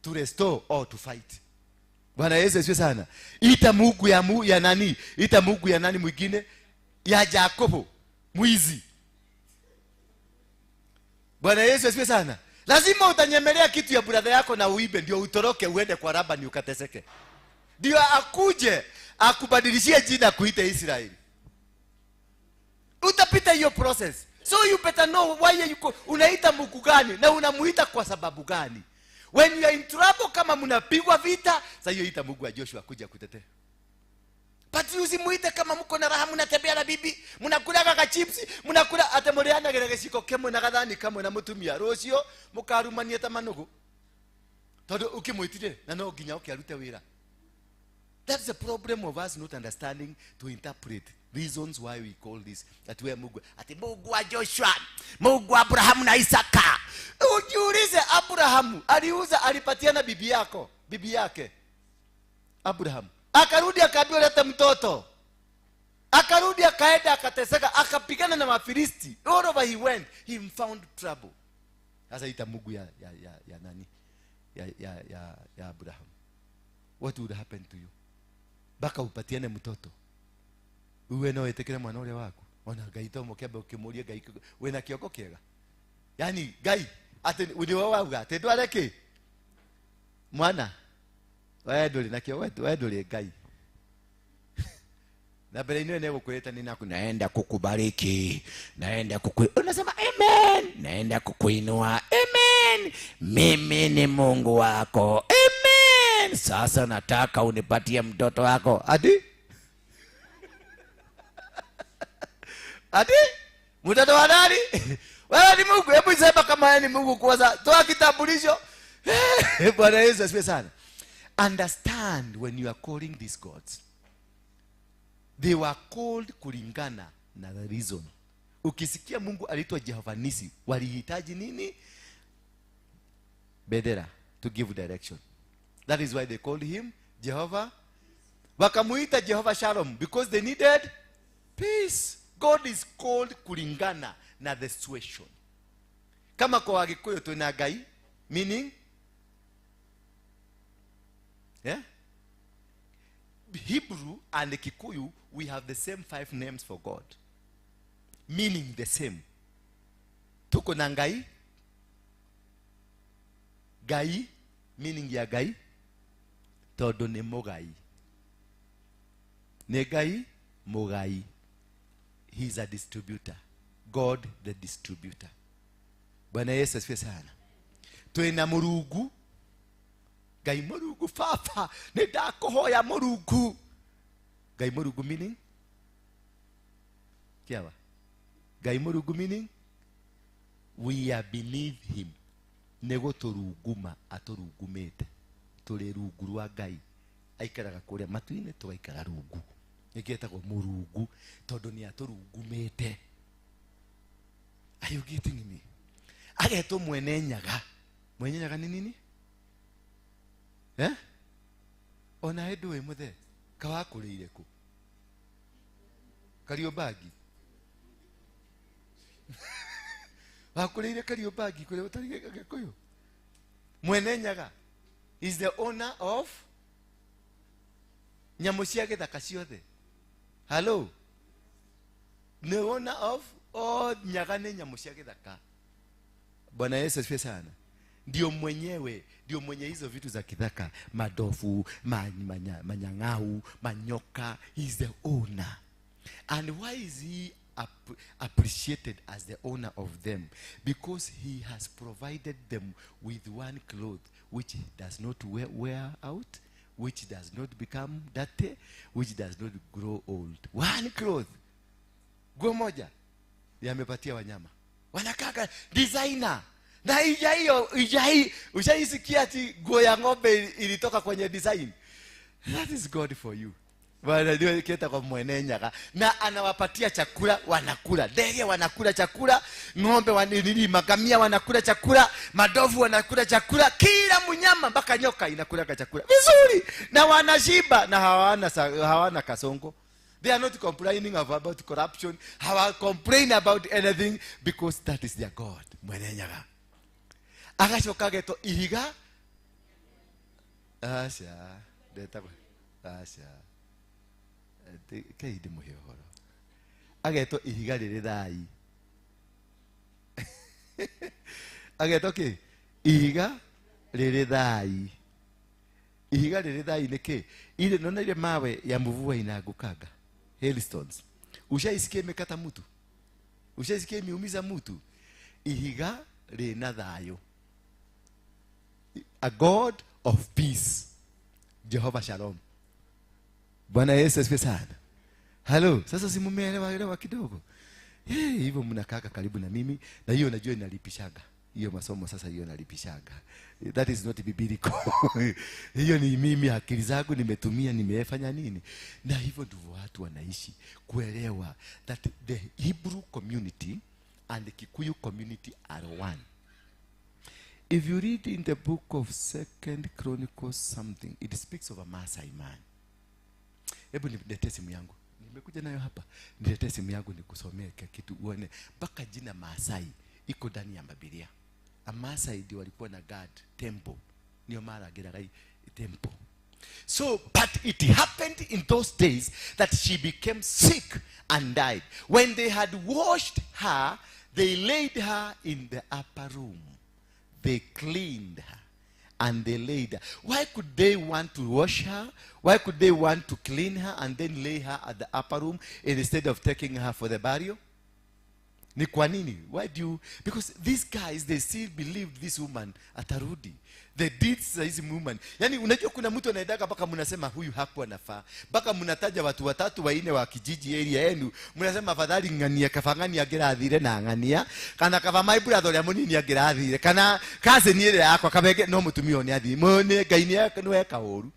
to restore or to fight. Bwana Yesu asifiwe sana. Ita Mungu ya nani? Ita Mungu ya nani mwingine? Ya Jakobo mwizi. Bwana Yesu asifiwe sana. Lazima utanyemelea kitu ya brother yako na uibe ndio utoroke uende kwa Labani ukateseke. Ndio akuje akubadilishie jina kuita Israeli. Utapita hiyo process. So you better know why you go. Unaita Mungu gani na unamuita kwa sababu gani? When you are in trouble, kama mnapigwa vita, sasa hiyo ita Mungu wa Joshua kuja kutetea. But usimuite kama mko na raha, mnatembea na bibi, mnakula kaka chips, mnakula atemoreana gere giciko kemwe na gathani kamwe na mutumia rucio mukarumania ta manugu. Tondu ukimwitire na no nginya ukiarute wira. That's the problem of us not understanding to interpret reasons why we call this that we Mungu. Ati Mungu wa Joshua, Mungu wa Abrahamu na Isaka. Ujiulize, Abrahamu aliuza, alipatiana bibi yako, bibi yake Abraham. Akarudi akaambiwa leta mtoto. Akarudi akaenda akateseka, akapigana na Mafilisti. All over he went, he found trouble. Sasa ita Mungu ya nani? Ya Abraham. What would happen to you? Baka upatiane mtoto. Uwe no etekere mwana ule wako. Ona Ngai to mukembe ukimuria Ngai we na kioko kiega. Yani Ngai ati uri wa wauga ati ndware ki? Mwana we nduri na kio we nduri Ngai. Na mbere ino ene gukwirite ni naku naenda kukubariki, naenda unasema amen, naenda kukuinua amen, mimi ni Mungu wako amen, sasa nataka unipatie mtoto wako. Adi adi mtoto wa nani? Wewe ni Mungu. Hebu sema kama wewe ni Mungu kwanza, toa kitambulisho. Bwana Yesu asifiwe sana. Understand when you are calling these gods, they were called kulingana na the reason. Ukisikia Mungu aliitwa Jehovah Nisi, walihitaji nini? Bendera to give direction. That is why they called him Jehovah. Wakamuita Jehovah Shalom because they needed peace. God is called kulingana na the situation. Kama kwa Wagikuyu tuna Ngai, meaning yeah? Hebrew and Kikuyu, we have the same 5 names for God, meaning the same. Tuko na Ngai, Ngai, meaning ya Ngai, tondu ni mugai. Ni Ngai mugai. He is a distributor. God the distributor. Bwana Yesu asifiwe sana. Twina Murungu. Ngai Murungu baba, ni ndakuhoya Murungu. Ngai Murungu meaning? Kiawa. Ngai Murungu meaning? We are beneath him. Nego turunguma aturungumite. Turi rungu rwa Ngai. Aikaraga kuria matu-inĩ tugaikara rungu. Nĩkĩetagwo Murungu tondu ni aturungumite. Are you getting me? Agetwo mwene nyaga. Mwene nyaga ni nini? Eh? Ona he ndũĩ mũthe kawakũrĩire kũ? Kariobangi. Wakũrĩire Kariobangi kũrĩa ũtarĩ Gĩkũyũ. Mwene nyaga is the owner of Nyamũ cia gĩthaka ciothe. Hello. The owner of all nyaga nĩ nyamũ cia gĩthaka. Bwana Yesu asifiwe sana. Ndio mwenyewe, ndio mwenye hizo vitu za kithaka, madofu, manyang'au, manyoka. He is the owner. And why is he appreciated as the owner of them? Because he has provided them with one cloth which does not wear out, which does not become dirty, which does not grow old. One cloth. Nguo moja yamepatia wanyama. Wanakaka designer. Na ijai ushaisikia ati nguo ya ng'ombe ilitoka kwenye design. That is God for you. Bwana ndio keta kwa Mwene Nyaga. Na anawapatia chakula wanakula. Ndege wanakula chakula, ng'ombe wanini, magamia wanakula chakula, madovu wanakula chakula, kila mnyama mpaka nyoka inakula chakula. Vizuri. Na wanashiba na hawana kasongo. They are not complaining about corruption. Hawa complain about anything because that is their God. Mwene Nyaga. Agacoka geto ihiga. Acha, ndetagwo. Acha. Kei ndimuhe ũhoro. Agetwo ihiga rĩrĩ thai. Agetwo kĩ? Ihiga rĩrĩ thai. Ihiga rĩrĩ thai nĩ kĩ? Ile naona ile mawe ya mvua inaangukanga. Hailstones. Ushaisikia imekata mtu? Ushaisikia imeumiza mtu? Ihiga rĩna thayũ. A God of peace. Jehovah Shalom. Bwana Yesu asifiwe sana. Hello, sasa si mumeelewa elewa kidogo. Hey, hivyo mnakaa karibu na mimi na hiyo najua inalipishaga. Hiyo masomo sasa hiyo inalipishaga. That is not biblical. Hiyo ni mimi akili zangu nimetumia nimefanya nini? Na hivyo ndivyo watu wanaishi kuelewa that the Hebrew community and the Kikuyu community are one. If you read in the book of 2 Chronicles something, it speaks of a Maasai man. Hebu niletee simu yangu. Nimekuja nayo hapa. Niletee simu yangu nikusomee kitu uone. Mpaka jina Maasai iko ndani ya Biblia. A Maasai ndio walikuwa na guard temple. Ndio mara geragai temple. So, but it happened in those days that she became sick and died. When they had washed her, they laid her in the upper room. They cleaned her and they laid her. Why could they want to wash her? Why could they want to clean her and then lay her at the upper room instead of taking her for the burial? Ni kwa nini? Why do you? Because these guys, they still believed this woman atarudi. The deeds za hizi woman. Yani unajua kuna mtu anaendaka mpaka mnasema huyu hakuwa anafaa. Mpaka mnataja watu watatu wanne wa kijiji area yenu. Mnasema afadhali ngania kafangani angerathire na ngania kana kava my brother ya munini angerathire kana cousin ile yakwa kabege no mutumio ni athi. Mone Ngai ni weka ũru.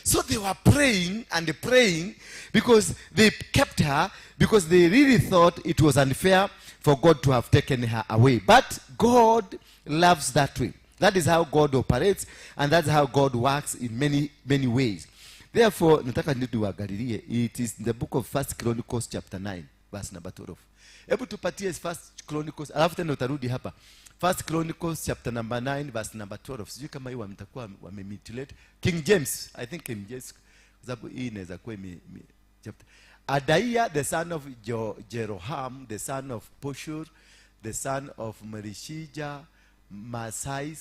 So they were praying and praying because they kept her, because they really thought it was unfair for God to have taken her away. But God loves that way. That is how God operates, and that's how God works in many, many ways. Therefore, nataka niwaangalilie, it is in the book of 1 Chronicles chapter 9, verse number 12. Hebu tupatie 1 Chronicles, alafu tena utarudi hapa. 1 Chronicles chapter number 9 verse number 12. Sijui kama hiyo mtakuwa wamemutilate. King James, I think King James, kwa sababu hii inaweza kuwa chapter. Adaiah the son of Jeroham, the son of Poshur, the son of Merishija, Maasai,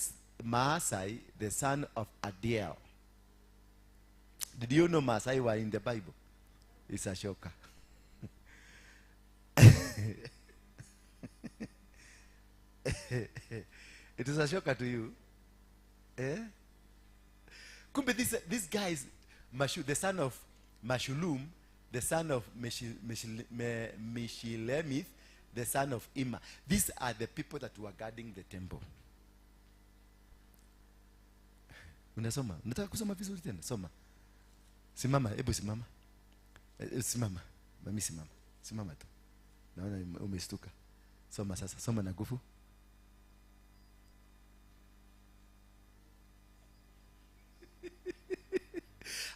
the son of Adiel. Did you know Maasai were in the Bible? It's a shocker. It is a shocker to you. Eh? Kumbe this guy is the son of Meshullam, the son of Meshilemith, the son of Immer. These are the people that were guarding the temple. Unasoma? Unataka kusoma vizuri tena? Soma. Simama, hebu simama. Simama. Mami simama. Simama tu. Naona umestuka. Soma sasa, soma na nguvu.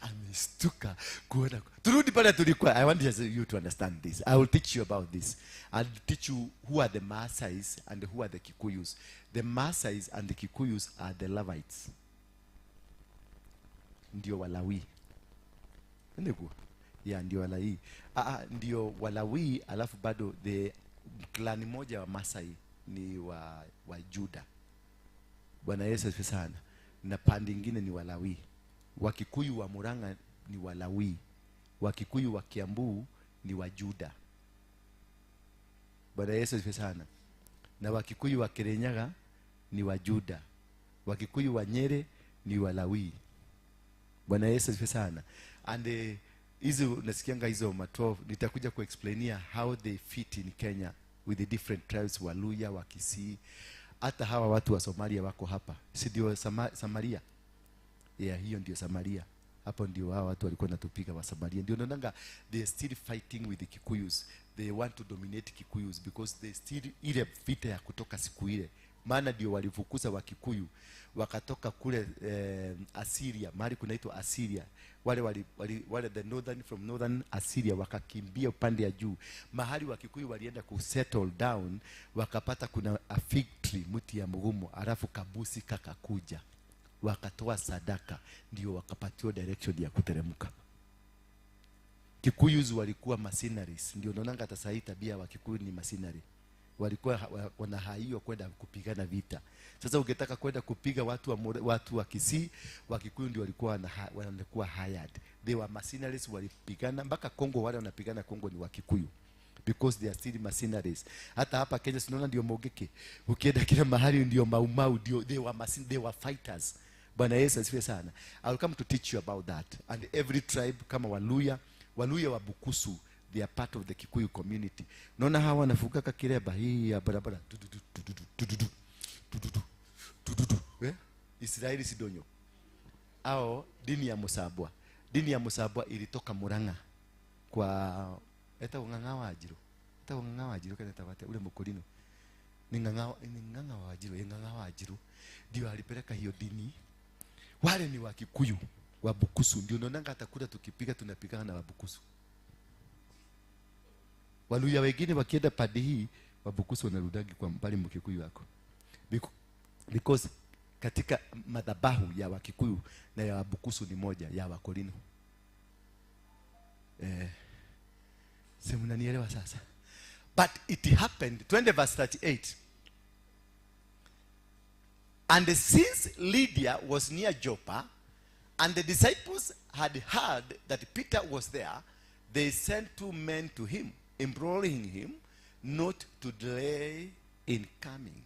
Amestuka kuona. Turudi pale tulikuwa. I want you to understand this. I will teach you about this. I'll teach you who are the Maasais and who are the Kikuyus. The Maasais and the Kikuyus are the Levites. Ndio Walawi. Ndio ya ndio Walawi. Ndio Walawi, alafu bado the clan moja wa Masai ni wa Juda. Bwana Yesu asifiwe sana. Na pande nyingine ni Walawi. Wakikuyu wa Murang'a ni Walawi. Wakikuyu wa Kiambu ni wa Juda. Bwana Yesu asifiwe sana. Na Wakikuyu wa Kirinyaga ni wa Juda. Wakikuyu wa Nyeri ni Walawi. Bwana Yesu asifiwe sana. And hizo nasikianga hizo ma 12, nitakuja kuexplainia how they fit in Kenya with the different tribes, Waluya, Wakisii. Hata hawa watu wa Somalia wako hapa. Si ndio Samaria? Yeah, hiyo ndio Samaria. Hapo ndio hawa watu walikuwa wanatupiga wa Samaria. Ndio naonanga they are still fighting with the Kikuyus. They want to dominate Kikuyus because they still ile vita ya kutoka siku ile. Maana ndio walifukuza wa Kikuyu wakatoka kule Assyria, mahali kunaitwa Assyria. Wale wali, wali, wale the northern, from northern Assyria wakakimbia upande ya juu. Mahali wa Kikuyu walienda ku settle down, wakapata kuna a fig tree, mti ya mgumu, alafu kabusi kakakuja. Wakatoa sadaka, ndio wakapatiwa direction ya kuteremka. Kikuyus walikuwa mercenaries, ndio naonanga hata sasa tabia wa Kikuyu ni mercenary. Walikuwa wanahaiwa kwenda kupigana vita. Sasa ungetaka kwenda kupiga watu wa Kisii, wa Kikuyu ndio walikuwa wanakuwa hired. They were mercenaries, walipigana mpaka Kongo. Wale wanapigana Kongo ni wa Kikuyu because they are still mercenaries. Hata hapa Kenya tunaona ndio Mogeke. Ukienda kila mahali ndio Mau Mau, ndio they were mercenaries, they were fighters. Bwana Yesu asifiwe sana. I will come to teach you about that. And every tribe kama Waluya, Waluya wa Bukusu, they are part of the Kikuyu community. Unaona hawa wanafuka kireba hii ya barabara. Du, du, du, du, du, du, du, du, du, du, du, du, du. Eh? Israeli Sidonyo. Ao dini ya Musabwa. Dini ya Musabwa ilitoka Murang'a kwa eta Ng'ang'a wa Njiru. Eta Ng'ang'a wa Njiru kana tabate ule mkolino. Ni Ng'ang'a wa Njiru, Ng'ang'a wa Njiru. Ndio alipeleka hiyo dini. Wale ni wa Kikuyu wa Bukusu. Ndio unaonanga hata kura tukipiga tunapigana na Wabukusu. Waluya wengine wakienda pande hii, Wabukusu wanarudagi kwa mbali Mkikuyu wako. Because katika madhabahu ya Wakikuyu na ya Wabukusu ni moja, ya Wakorino. Si mnanielewa sasa? But it happened, 20 verse 38. And since Lydia was near Joppa, and the disciples had heard that Peter was there, they sent 2 men to him, imploring him not to delay in coming.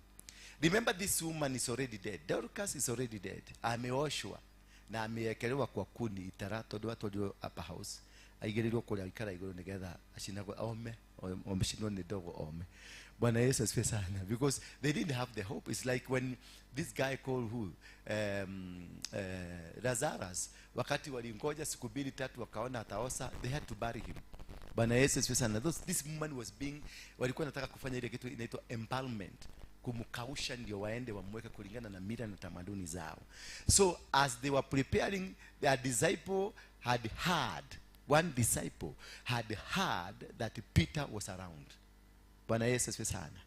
Remember, this woman is already dead. Dorcas is already dead. Ameoshwa na ameekelewa kwa kuni itara tondu watu upper house. Aigerirwo kuria ikara iguru nigetha acinagwe ome, omshinwo ni ndogo ome. Bwana Yesu asifiwe sana. Because they didn't have the hope. It's like when this guy called who? Lazarus, wakati walingoja siku mbili tatu wakaona ataosa, they had to bury him. Bwana Yesu asifiwe sana. This woman was being, walikuwa wanataka kufanya ile kitu inaitwa embalmment, kumkausha ndio waende wamweke kulingana na mila na tamaduni zao. So as they were preparing, their disciple had heard, one disciple had heard that Peter was around. Bwana Yesu asifiwe sana.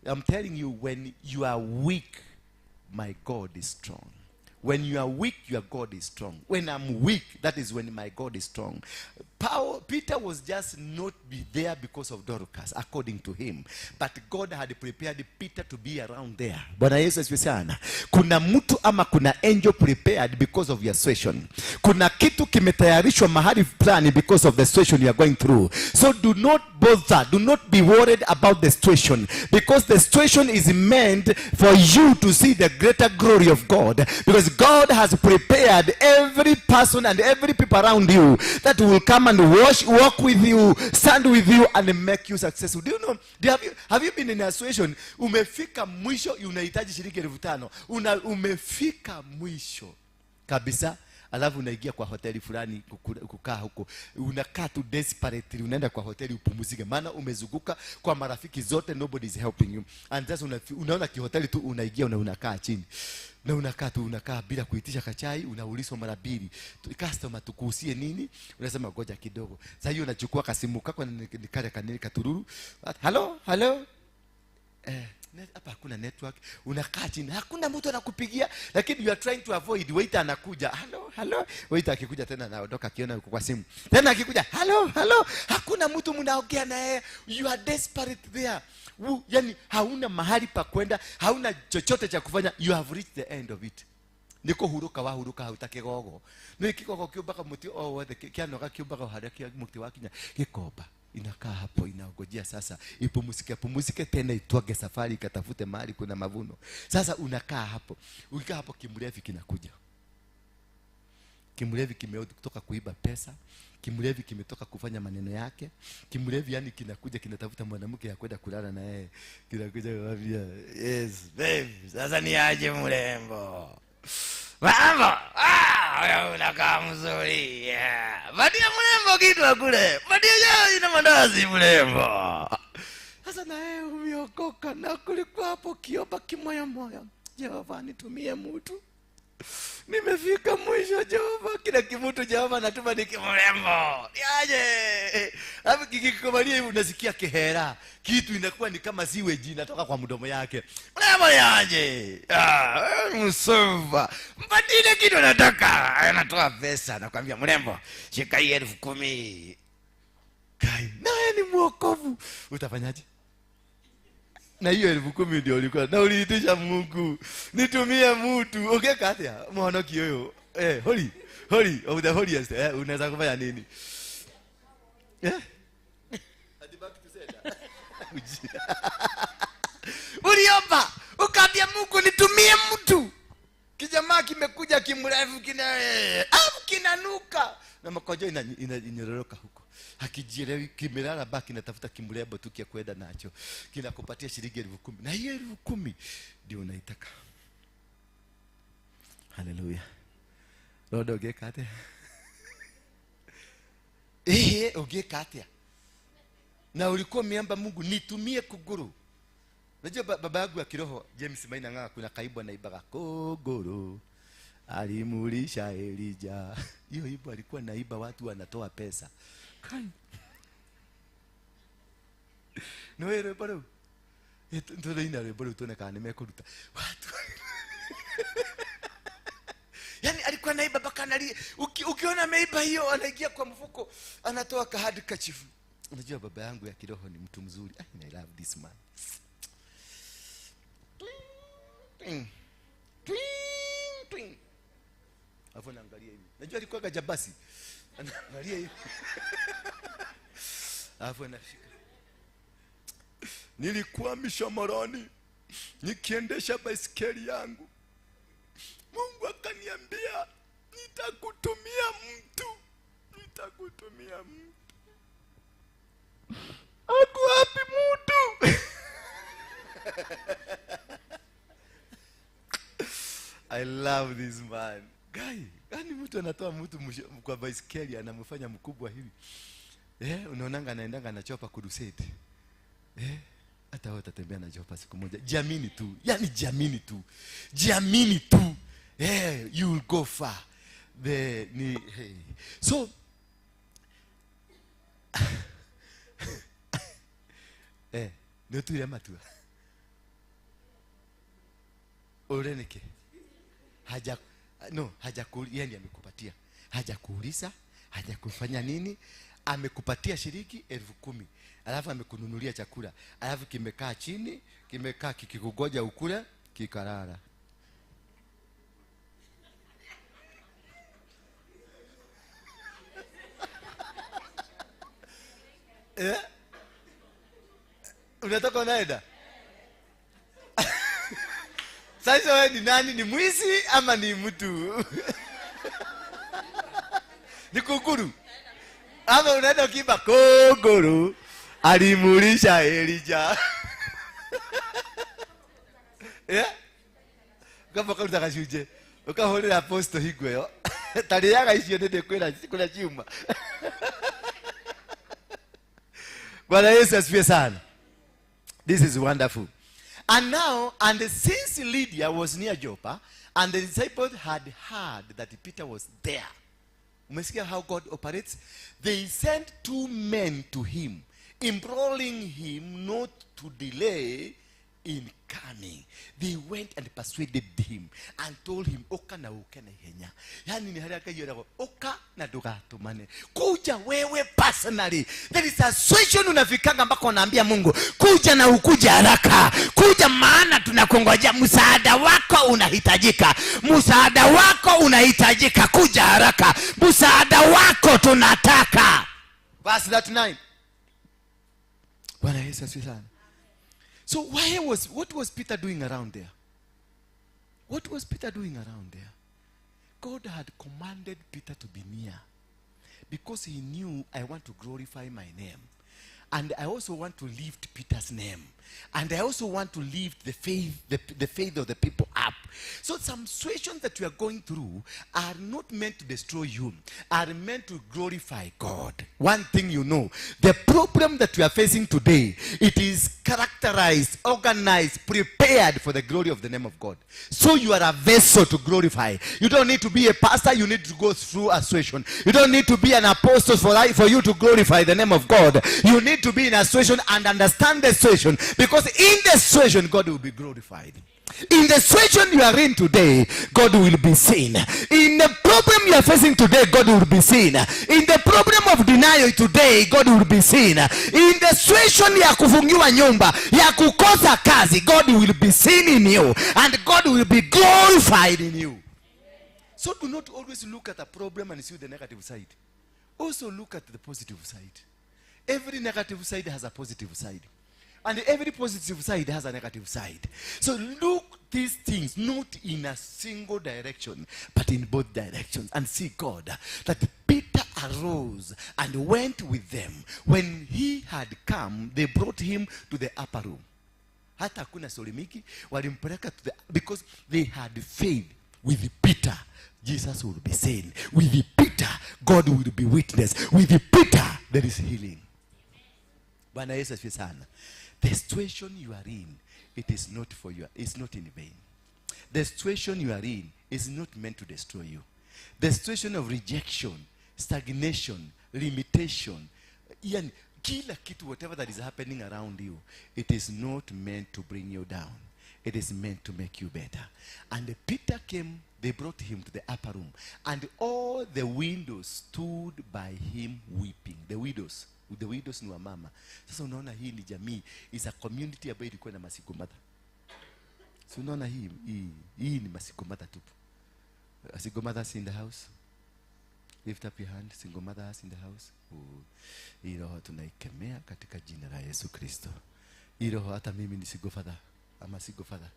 I'm telling you, when you are weak, my God is strong. When you are weak, your God is strong. When I'm weak, that is when my God is strong. Peter was just not be there because of Dorcas, according to him. But God had prepared Peter to be around there. Bwana Yesu asifiwe sana. Kuna mtu ama kuna angel prepared because of your situation. Kuna kitu kimetayarishwa mahali fulani because of the situation you are going through. So do not bother, do not be worried about the situation, because the situation is meant for you to see the greater glory of God. Because God has prepared every person and every people around you that will come and walk with you, stand with you, and make you successful. Do you know? Have you been in a situation? Umefika mwisho, unahitaji shilingi 5,000. Umefika mwisho kabisa, alafu unaingia kwa hoteli fulani kukaa huko. Unakaa tu desperately, unaenda kwa hoteli upumzike, maana umezunguka kwa marafiki zote, nobody is helping you. And just unaona kihoteli tu unaingia unakaa chini. Na unakaa tu, unakaa bila kuitisha kachai, unaulizwa mara mbili. Customer tukuhusie nini? Unasema ngoja kidogo. Sasa hiyo unachukua kasimu kako na ni kale kanini katururu. Hello, hello. Hapa hakuna network, unakaa chini, hakuna mtu anakupigia, lakini you are trying to avoid. Waiter anakuja, hello hello, waiter akikuja tena anaondoka akiona uko kwa simu, tena akikuja, hello hello, hakuna mtu mnaongea naye. You are desperate there. Yani hauna mahali pa kwenda, hauna chochote cha kufanya, you have reached the end of it. Niko huruka wahuruka hau ta kigogo nä kigogo kiumbaga muti o wothe kianoga kiumbaga haria muti wakinya gikomba inakaa hapo inaongojea sasa ipumzike pumzike tena itwage safari ikatafute mahali kuna mavuno. Sasa unakaa hapo, ukikaa hapo kimlevi kinakuja. Kimlevi kimetoka kuiba pesa, kimlevi kimetoka kufanya maneno yake, kimlevi yani kinakuja kinatafuta mwanamke ya kwenda kulala na yeye, kinakuja kumwambia, yes babe, sasa ni aje mrembo? Mambo, wewe unakaa mzuri. Yeah. Patia mrembo kitu akule. Patia chai na mandazi mrembo. Sasa na wewe umeokoka na kulikuwa hapo kiomba kimoyo moyo, Jehova nitumie mtu. Nimefika mwisho Jehova, kila kimutu Jehova anatuma ni kimrembo. Niaje? Hapo kikikubalia hivi unasikia kihera. Kitu inakuwa ni kama siweji inatoka kwa mdomo yake. Mrembo niaje? Msova. Mpatile kitu nataka. Anatoa pesa nakwambia mrembo, shika hii 10,000. Kai, naye ni mwokovu. Utafanyaje? Na hiyo 10,000 ndio ulikuwa na uliitisha Mungu nitumie mtu. Ungeka atia mhonoki huyo? Holy holy of the holiest. Unaweza kufanya nini? Hadi back to sender. Uliomba ukaambia Mungu nitumie mtu. Kijamaa kimekuja kimrefu kina kinanuka na makojo inyororoka huko. Hakijielewi, kimelala baki kinatafuta kimrembo tu kia kwenda nacho. Kinakupatia shilingi 10,000. Na hiyo 10,000 ndio unaitaka. Haleluya. Rodo ungeka atia? Ungeka atia? Na ulikuwa umeomba Mungu nitumie kuguru. Unajua baba yangu wa kiroho James Maina Ng'ang'a kuna kaibu anaibaga kuguru. Alimulisha Elijah. Hiyo ibo alikuwa naiba watu wanatoa pesa. Kai. No rwĩmbo rũu. Tũraina rwĩmbo rũu tuone kana nĩmekũruta. Watu. Yani alikuwa naiba mpaka analia. Ukiona ameiba hiyo anaingia kwa mfuko anatoa handkerchief. Unajua baba yangu ya kiroho ni mtu mzuri. I love this man. Twing. Twing, twing. Alafu anaangalia hivi. Najua alikuwa gajabasi. Anaangalia hivi. Alafu anashika. Nilikuwa mishomaroni nikiendesha baisikeli yangu. Mungu akaniambia nitakutumia mtu. Nitakutumia mtu. Ako wapi mtu? I love this man. Guy, yani mtu anatoa mtu kwa baisikeli anamfanya mkubwa hivi. Unaonanga anaendanga anachopa crusade. Hata wewe utatembea na chopa siku moja. Jiamini tu. Yani jiamini tu. Jiamini tu. You will go far. Hey. So ndio tu ile matua. Ore nike. Hajakuuliza, yeye amekupatia. Hajakuuliza, hajakufanya nini? Amekupatia shilingi 10,000. Alafu amekununulia chakula. Alafu kimekaa chini, kimekaa kikikugoja ukule, kikalala. Unatoka unaenda? Sasa wewe ni nani? Ni mwizi ama ni mtu? Ni kukuru. Ama unaenda ukiimba kogoro alimulisha Elijah. Kama karuta gacunjĩ ukahũrĩra apostle hingo ĩyo tarĩaga icio nĩ ndĩkwĩra kũrĩa ciuma. Bwana Yesu asifiwe sana. This is wonderful. And now, and since Lydia was near Joppa, and the disciples had heard that Peter was there. Umesikia how God operates? They sent 2 men to him, imploring him not to delay in coming. They went and persuaded him and told him, oka na uke na ihenya. Yani ni haria Ngai eragwo, oka na ndugatumane. Kuja wewe personally. There is a situation unafikanga mpaka unaambia Mungu, kuja na ukuja haraka. Kuja maana tunakungojea, msaada wako unahitajika. Msaada wako unahitajika, kuja haraka. Msaada wako tunataka. Verse 39. Bwana Yesu asifiwe sana. So what was Peter doing around there? What was Peter doing around there? God had commanded Peter to be near because he knew, I want to glorify my name. And I also want to lift Peter's name. And I also want to lift the faith of the people up. So some situations that we are going through are not meant to destroy you, are meant to glorify God. One thing you know, the problem that we are facing today, it is characterized, organized, prepared for the glory of the name of God. So you are a vessel to glorify. You don't need to be a pastor, you need to go through a situation. You don't need to be an apostle for you to glorify the name of God. You need to be in a situation and understand the situation, because in the situation, God will be glorified. In the situation you are in today, God will be seen. In the problem you are facing today, God will be seen. In the problem of denial today, God will be seen. In the situation ya kufungiwa nyumba, ya kukosa kazi, God will be seen in you, and God will be glorified in you. So do not always look at a problem and see the negative side. Also look at the positive side. Every negative side has a positive side. And every positive side has a negative side. So look these things not in a single direction, but in both directions. And see God, that Peter arose and went with them. When he had come, they brought him to the upper room. Hata hakuna story mingi, walimpeleka to the, because they had faith with Peter. Jesus will be seen. With Peter, God will be witness. With Peter, there is healing. Bwana Yesu asifiwe sana. The situation you are in, it is not for you. It's not in vain. The situation you are in is not meant to destroy you. The situation of rejection, stagnation, limitation, yani kila kitu, whatever that is happening around you, it is not meant to bring you down. It is meant to make you better. And Peter came, they brought him to the upper room, and all the widows stood by him weeping. The widows. The widows ni wamama. Sasa unaona hii ni jamii, is a community ambayo ilikuwa na masingle mother. So unaona hii ni masingle mother tupu. A single mothers in the house. Lift up your hand. Single mothers in the house. Oh, hii roho tunaikemea katika jina la Yesu Kristo. Hii roho, hata mimi ni single father. Ama single father.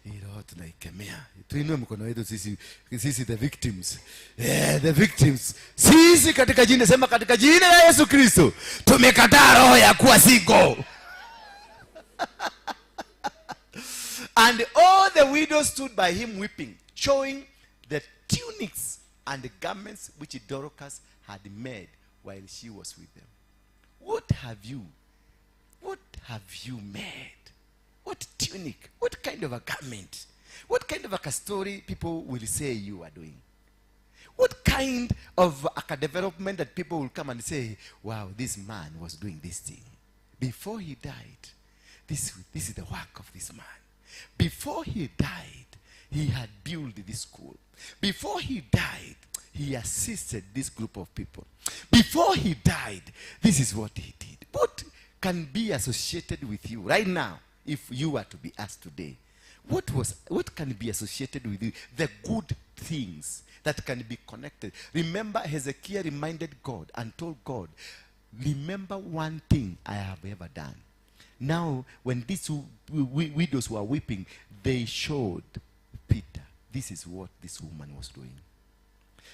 Hii roho tunaikemea. Tuinue mkono wetu sisi the victims. Yeah, the victims. Sisi katika jina, sema katika jina la Yesu Kristo. Tumekataa roho ya kuwa single. And all the widows stood by him weeping, showing the tunics and the garments which Dorcas had made while she was with them. What have you? What have you made? What tunic? What kind of a garment? What kind of a story people will say you are doing? What kind of a development that people will come and say, wow, this man was doing this thing. Before he died, this is the work of this man. Before he died, he had built this school. Before he died, he assisted this group of people. Before he died, this is what he did. What can be associated with you right now, if you were to be asked today? What can be associated with you? The good things that can be connected. Remember, Hezekiah reminded God and told God, remember one thing I have ever done. Now, when these widows were weeping, they showed Peter, this is what this woman was doing.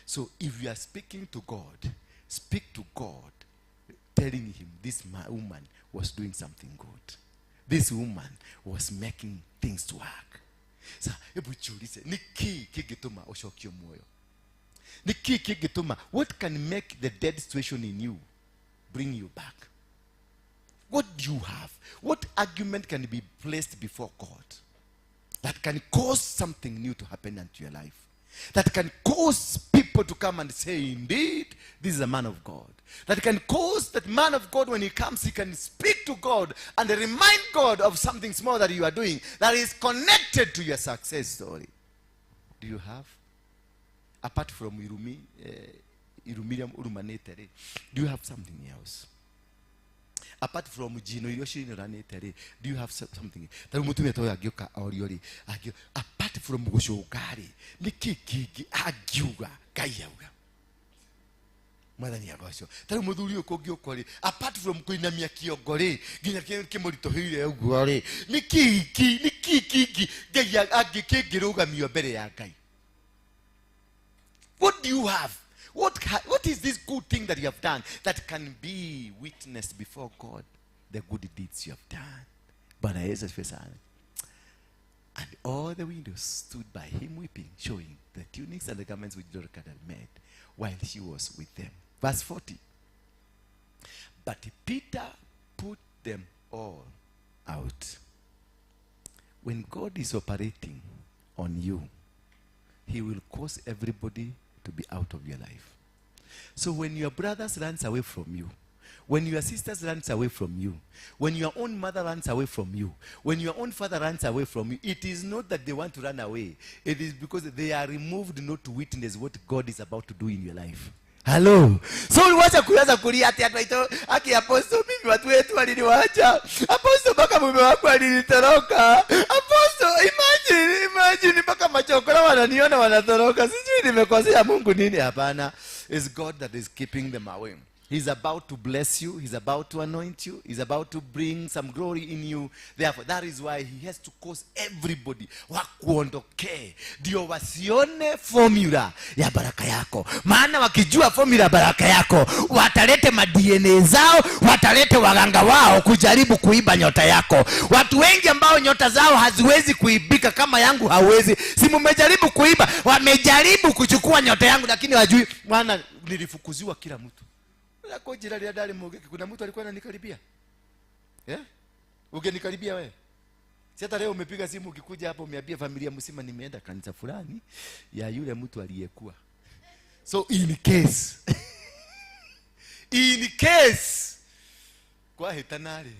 So if you are speaking to God, speak to God, telling him this woman was doing something good. This woman was making things work. Sa, hebu jiulize, ni kii kingĩtũma ũcokio muoyo? Ni kii kingĩtũma? What can make the dead situation in you bring you back? What do you have? What argument can be placed before God that can cause something new to happen unto your life? That can cause people to come and say, indeed, This is a man of God. That can cause that man of God, when he comes, he can speak to God and remind God of something small that you are doing that is connected to your success story. Do you have? Apart from Irumi, Irumiriam Urumanetere, do you have something else? Apart from Gino Yoshinoranetere, do you have something? Apart from Goshogari, Niki Kiki Aguga, Gayauga. Mwathani agocwo. Ta rĩu mũthuri ũyũ kũngĩũka rĩ, apart from kũinamia kĩongo rĩ, nginya kĩmũritũhĩire ũguo rĩ, nĩ kĩĩ kĩngĩ Ngai kĩngĩrũgamio mbere ya Ngai? What do you have? What is this good thing that you have done that can be witnessed before God? The good deeds you have done. Bwana Yesu asifiwe sana. And all the widows stood by him weeping, showing the tunics and the garments which Dorcas had made while she was with them. Verse 40. But Peter put them all out. When God is operating on you, he will cause everybody to be out of your life. So when your brothers runs away from you, when your sisters runs away from you, when your own mother runs away from you, when your own father runs away from you, it is not that they want to run away. It is because they are removed not to witness what God is about to do in your life. Hello. So wacha kuanza kulia ati ati aki apostle mimi watu wetu waliniacha. Apostle mpaka mume wangu alinitoroka. Apostle imagine mpaka machokora wananiona wanatoroka. Sijui nimekosea Mungu nini? Hapana. It's God that is keeping them away. He's about to bless you. He's about to anoint you. He's about to bring some glory in you. Therefore, that is why he has to cause everybody wakuondoke. Ndio wasione formula ya baraka yako. Maana wakijua formula ya baraka yako, watalete ma DNA zao, watalete waganga wao kujaribu kuiba nyota yako. Watu wengi ambao nyota zao haziwezi kuibika kama yangu hawezi. Si mmejaribu kuiba, wamejaribu kuchukua nyota yangu lakini hawajui. Maana nilifukuziwa kila mtu. Kuna mtu alikuwa ananikaribia? Yeah? Ungenikaribia wewe? Si hata leo umepiga simu ukikuja hapo umeambia familia mzima nimeenda kanisa fulani ya yule mtu aliyekuwa. So in case in case kwa hetanari.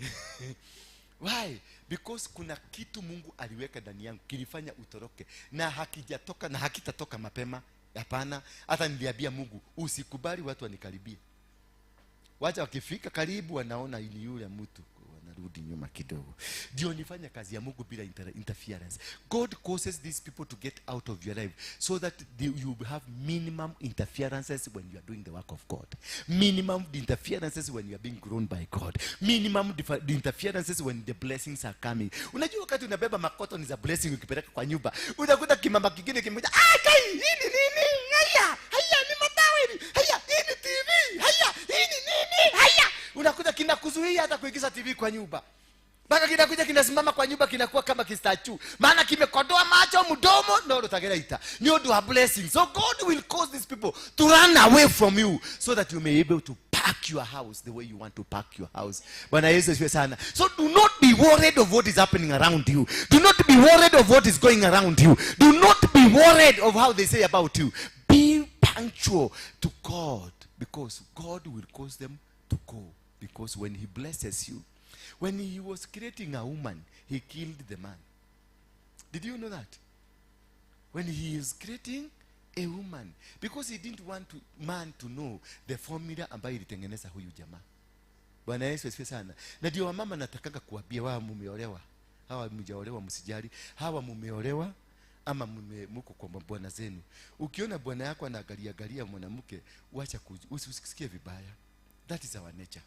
Why? Because kuna kitu Mungu aliweka ndani yangu kilifanya utoroke na hakijatoka na hakitatoka mapema. Hapana, hata niliambia Mungu usikubali watu wanikaribie. Wacha wakifika karibu wanaona ni yule mtu, wanarudi nyuma kidogo. Ndio nifanya kazi ya Mungu bila interference. God causes these people to get out of your life so that you have minimum interferences when you are doing the work of God. Minimum interferences when you are being grown by God. Minimum interferences when the blessings are coming. Unajua wakati unabeba makoto ni za blessing ukipeleka kwa nyumba, utakuta kimama kingine kimoja, ah kai hii ni nini? Haya, haya ni mataweli. Haya, hii ni TV. Haya, hii ni nini? Haya. Unakuta kinakuzuia hata kuingiza TV kwa nyumba. Mpaka kinakuja kinasimama kwa nyumba kinakuwa kama kistachu. Maana kimekodoa macho, mdomo, no rutagera ita. Ni undu wa blessing. So God will cause these people to run away from you so that you may be able to pack your house the way you want to pack your house. Bwana Yesu asifiwe sana. So do not be worried of what is happening around you. Do not be worried of what is going around you. Do not be worried of how they say about you. Be punctual to God, because God will cause them to go. Because when he blesses you, when he was creating a woman, he killed the man. Did you know that? When he is creating a woman, because he didn't want man to know the formula ambayo ilitengeneza huyu jamaa. Bwana Yesu asifiwe sana. Na ndio wamama natakanga kuambia wao mumeolewa. Hawa mjaolewa msijali. Hawa mumeolewa ama muko kwa bwana zenu. Ukiona bwana yako anaangalia galia mwanamke, wacha usisikie vibaya. That is our nature.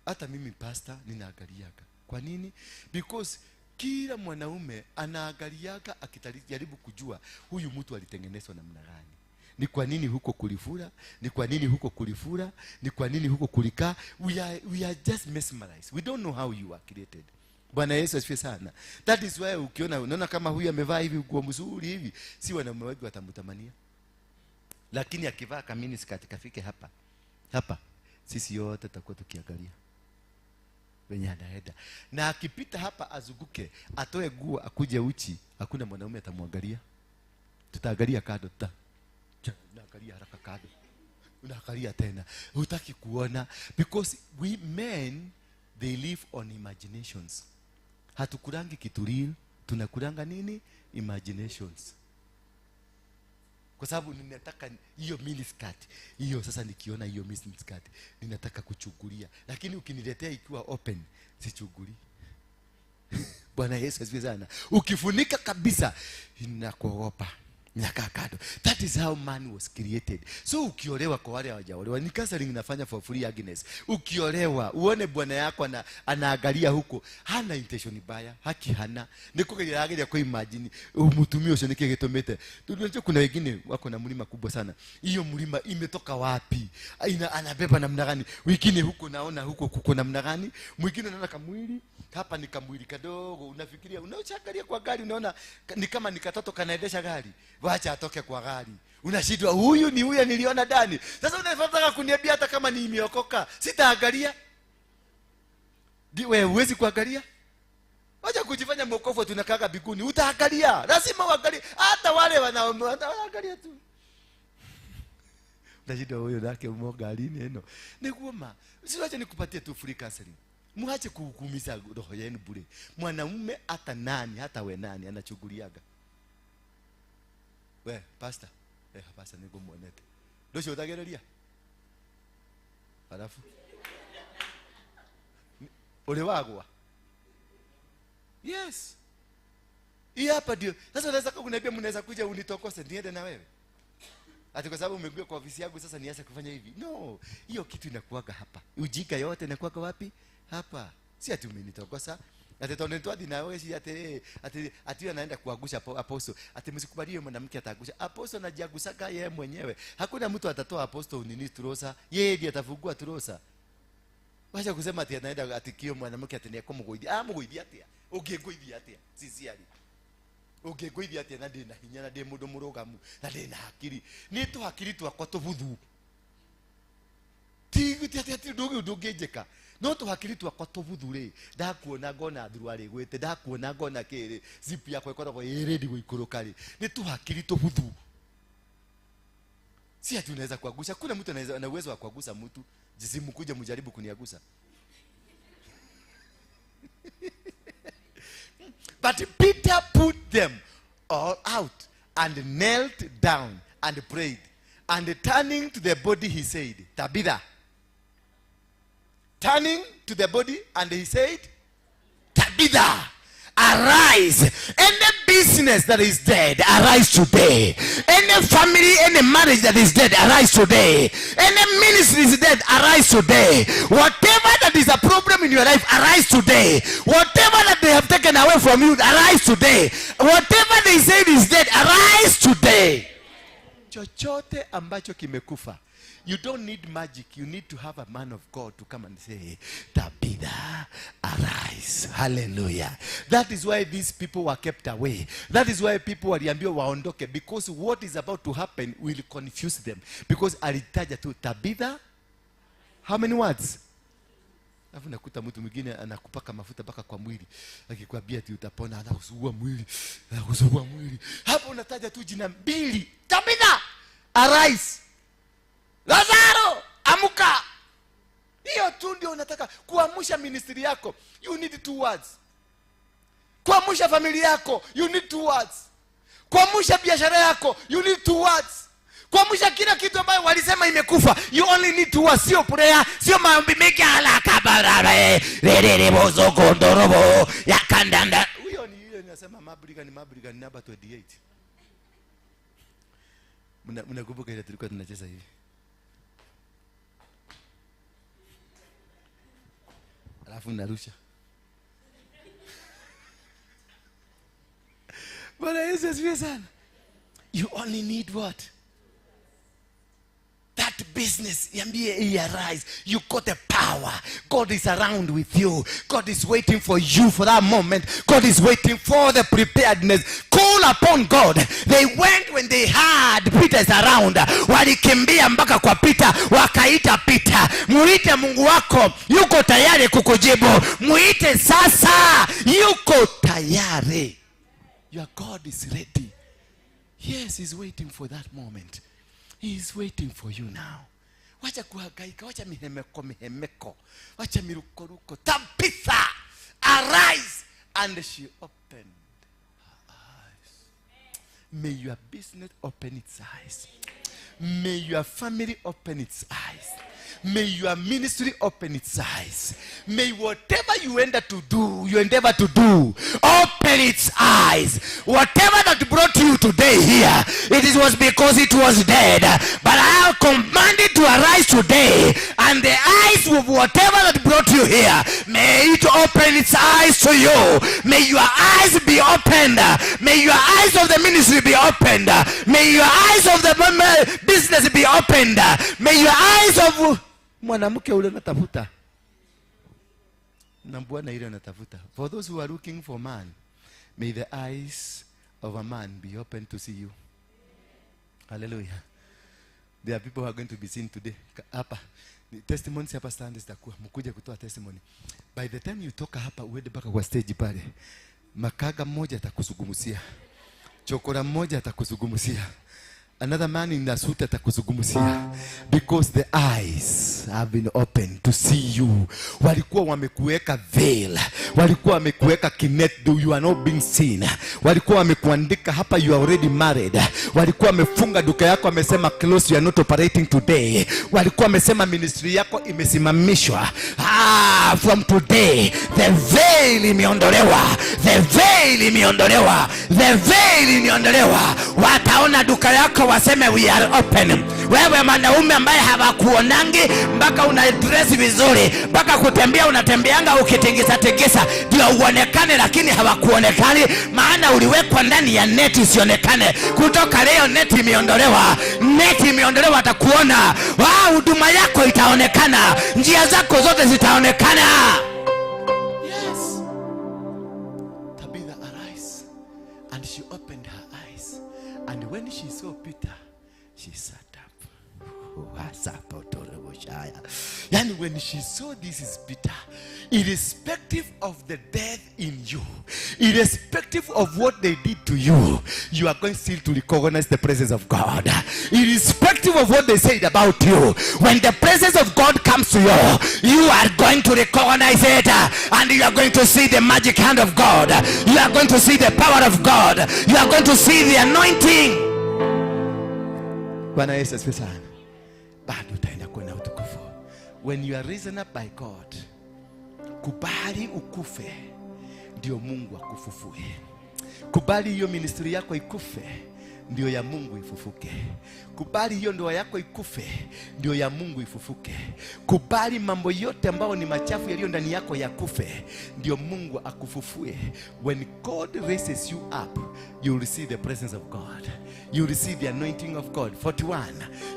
Hata mimi pastor ninaangaliaga. Kwa nini? Because kila mwanaume anaangaliaga akijaribu kujua huyu mtu alitengenezwa namna gani. Ni kwa nini huko kulifura? Ni kwa nini huko kulifura? Ni kwa nini huko kulikaa? We are just mesmerized. We don't know how you are created. Bwana Yesu asifiwe sana. That is why ukiona unaona kama huyu amevaa hivi nguo mzuri hivi, si wanaume wengi watamtamania. Lakini akivaa kamini skirt kafike hapa. Hapa sisi yote tutakuwa tukiangalia wenye anaenda. Na akipita hapa azunguke, atoe nguo akuje uchi, hakuna mwanaume atamwangalia. Tutaangalia kando, tutaangalia haraka kando. Unaangalia tena, hutaki kuona, because we men, they live on imaginations. Hatukurangi kitu real, tunakuranga nini? Imaginations. Kwa sababu ninataka hiyo miniskirt hiyo. Sasa nikiona hiyo miniskirt ninataka kuchukulia, lakini ukiniletea ikiwa open, sichuguli. Bwana Yesu asifiwe sana. Ukifunika kabisa, ninakuogopa, nakaa kando. That is how man was created. So ukiolewa, kwa wale hawajaolewa, ni counseling nafanya for free, Agnes. Ukiolewa uone bwana yako anaangalia huko, hana intention baya, haki hana, ni kugeria ageria ku imagine mutumia ucio niki gitumite. Tunajua kuna wengine wako na mlima kubwa sana. Hiyo mlima imetoka wapi? Ina anabeba namna gani? Wengine huko naona huko kuko namna gani? Mwingine unaona kamwili hapa ni kamwili kadogo, unafikiria, unaochangalia kwa gari, unaona ni kama ni katoto kanaendesha gari. Wacha atoke kwa gari, unashindwa, huyu ni huyu niliona ndani. Sasa unataka kuniambia hata kama nimeokoka sitaangalia? Wewe huwezi kuangalia? Wacha kujifanya mwokovu, tunakaga biguni. Utaangalia, lazima uangalie. Hata wale wanaangalia tu, unashindwa, huyo nake umo garini eno niguo ma siwache. Nikupatie tu free counseling. Mwache kuhukumiza roho yenu bure. Mwanaume, hata nani, hata we nani, anachukuliaga. We pastor, pastor, niko muonete ndocio utagereria, alafu uri wagwa. Yes, hii hapa ndio sasa unaweza kuniambia, mnaweza kuja unitokose niende na wewe, ati kwa sababu umekuja kwa ofisi yangu sasa nianze kufanya hivi? No, hiyo kitu inakuwaga hapa. Ujika yote inakuwaga wapi? Hapa. Si ati umenitokosa, ati tondu twathi nawe, si ati anaenda kuagusha apostle, ati msikubalie mwanamke ataagusha apostle. Anajiagusaka yeye mwenyewe. Hakuna mtu atatoa apostle nini turosa, yeye ndiye atafungua turosa. Wacha kusema ati anaenda, ati kio mwanamke ati ni akumugũithia. Ah, mũgũithia atia? Ũngĩngũithia atia? Sisi ũngĩngũithia atia na ndĩna hinya na ndĩ mũndũ mũrũgamu na ndĩna hakiri? Nĩ tũhakiri twakwa tũbuthu, ti ti ati ndũngĩnjĩka, no tũhakiri twakwa tũbuthu rĩ, ndakuona ngona thuruarĩ gwĩte, ndakuona ngona kĩrĩ, zip yakwa ĩkoragwo ĩ ready gũikũrũka rĩ. Nĩ tũhakiri tũbuthu, si ati unaweza kuagusha. Kuna mtu anaweza, ana uwezo wa kuagusa mtu? Jisimkuje mjaribu kuniagusa. But Peter put them all out and knelt down and prayed. And turning to the body, he said, "Tabitha." Turning to the body and he said, "Tabitha, arise." Any business that is dead, arise today. Any family, any marriage that is dead, arise today. Any ministry is dead, arise today. Whatever that is a problem in your life, arise today. Whatever that they have taken away from you, arise today. Whatever they said is dead, arise today. Chochote ambacho kimekufa, you don't need magic. You need to have a man of God to come and say, "Tabitha, arise." Hallelujah. That is why these people were kept away. That is why people waliambiwa waondoke, because what is about to happen will confuse them, because alitaja tu "Tabitha." How many words? Alafu nakuta mtu mwingine anakupaka mafuta mpaka kwa mwili, akikwambia ati utapona, anakusugua mwili, anakusugua mwili. Hapo unataja tu jina mbili: "Tabitha, arise. Lazaro, amuka." Hiyo tu ndio unataka kuamsha ministry yako. You need two words. Kuamsha familia yako, you need two words. Kuamsha biashara yako, you need two words. Kuamsha kila kitu ambayo walisema imekufa, you only need two words. Sio prayer, sio maombi mengi, haraka barare rerere yakandanda. Huyo ni yule ninasema Mabriga, ni Mabriga ni namba 28. Mnakumbuka ile tulikuwa tunacheza hivi, alafu narusha? Bwana Yesu asifiwe sana. You only need what? That business, yambie hii, "Arise." You got the power. God is around with you. God is waiting for you for that moment. God is waiting for the preparedness. Call upon God. They went when they heard Peter is around. Walikimbia mpaka kwa Peter, wakaita Peter. Muite Mungu wako, yuko tayari kukujibu. Muite sasa, yuko tayari. Your God is ready. Yes, he's waiting for that moment. He is waiting for you now. Wacha kuhangaika, wacha mihemeko mihemeko, wacha mirukoruko. Tabitha, arise. And she opened her eyes. May your business open its eyes. May your family open its eyes. May your ministry open its eyes. May whatever you enter to do, you endeavor to do, open its eyes. Whatever that brought you today here, it was because it was dead. But I command it to arise today, and the eyes of whatever that brought you here, may it open its eyes to you. May your eyes be opened. May your eyes of the ministry be opened. May your eyes of the business be opened. May your eyes of mwanamke ule unatafuta na bwana ile unatafuta. For those who are looking for man, may the eyes of a man be open to see you. Hallelujah. There are people who are going to be seen today. Hapa testimonies hapa stand zitakuwa, mkuje kutoa testimony. By the time you toka hapa uende mpaka kwa stage pale, makaga mmoja atakuzungumzia, chokora mmoja atakuzungumzia, another man in the suit atakuzungumzia, because the eyes have been opened to see you. Walikuwa wamekuweka veil, walikuwa wamekuweka kinet, you are not being seen. Walikuwa wamekuandika hapa, you are already married. Walikuwa wamefunga duka yako, wamesema close, you are not operating today. Walikuwa wamesema ministry yako imesimamishwa. From today the veil imeondolewa, the veil imeondolewa, the veil imeondolewa. Wataona duka yako waseme we are open. Wewe mwanaume ambaye hawakuonangi mpaka una dress vizuri, mpaka kutembea unatembeanga ukitingisa tingisa ndio uonekane, lakini hawakuonekani, maana uliwekwa ndani ya neti usionekane. Kutoka leo neti imeondolewa, neti imeondolewa, watakuona. Huduma yako itaonekana, njia zako zote zitaonekana. Yes. Tabitha arise, and she opened her eyes, and when she saw Peter, she sat up. Yani when she saw this is Peter, irrespective of the death in you, irrespective of what they did to you, you are going still to recognize the presence of God. Irrespective of what they said about you, when the presence of God comes to you, you are going to recognize it, and you are going to see the magic hand of God. You are going to see the power of God. You are going to see the anointing. Bwana Yesu asifiwe sana. Bado utaenda kuona utukufu. When you are risen up by God, kubali ukufe ndio Mungu akufufue. Kubali hiyo ministry yako ikufe ndio ya Mungu ifufuke. Kubali hiyo ndoa yako ikufe ndio ya Mungu ifufuke. Kubali mambo yote ambayo ni machafu yaliyo ndani yako yakufe ndio Mungu akufufue. When God raises you up, you will see the presence of God. You will see the anointing of God. 41.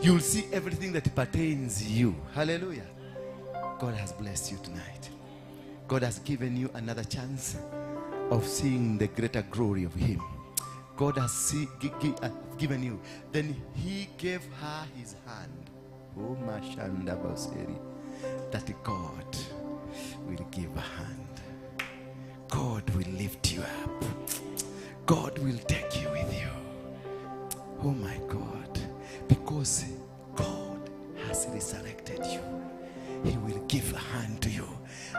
You will see everything that pertains you. Hallelujah. God has blessed you tonight. God has given you another chance of seeing the greater glory of him. God has given you. Then he gave her his hand. Oh, Mashanda Baseri. That God will give a hand. God will lift you up. God will take you with you. Oh my God. Because God has resurrected you. He will give a hand to you.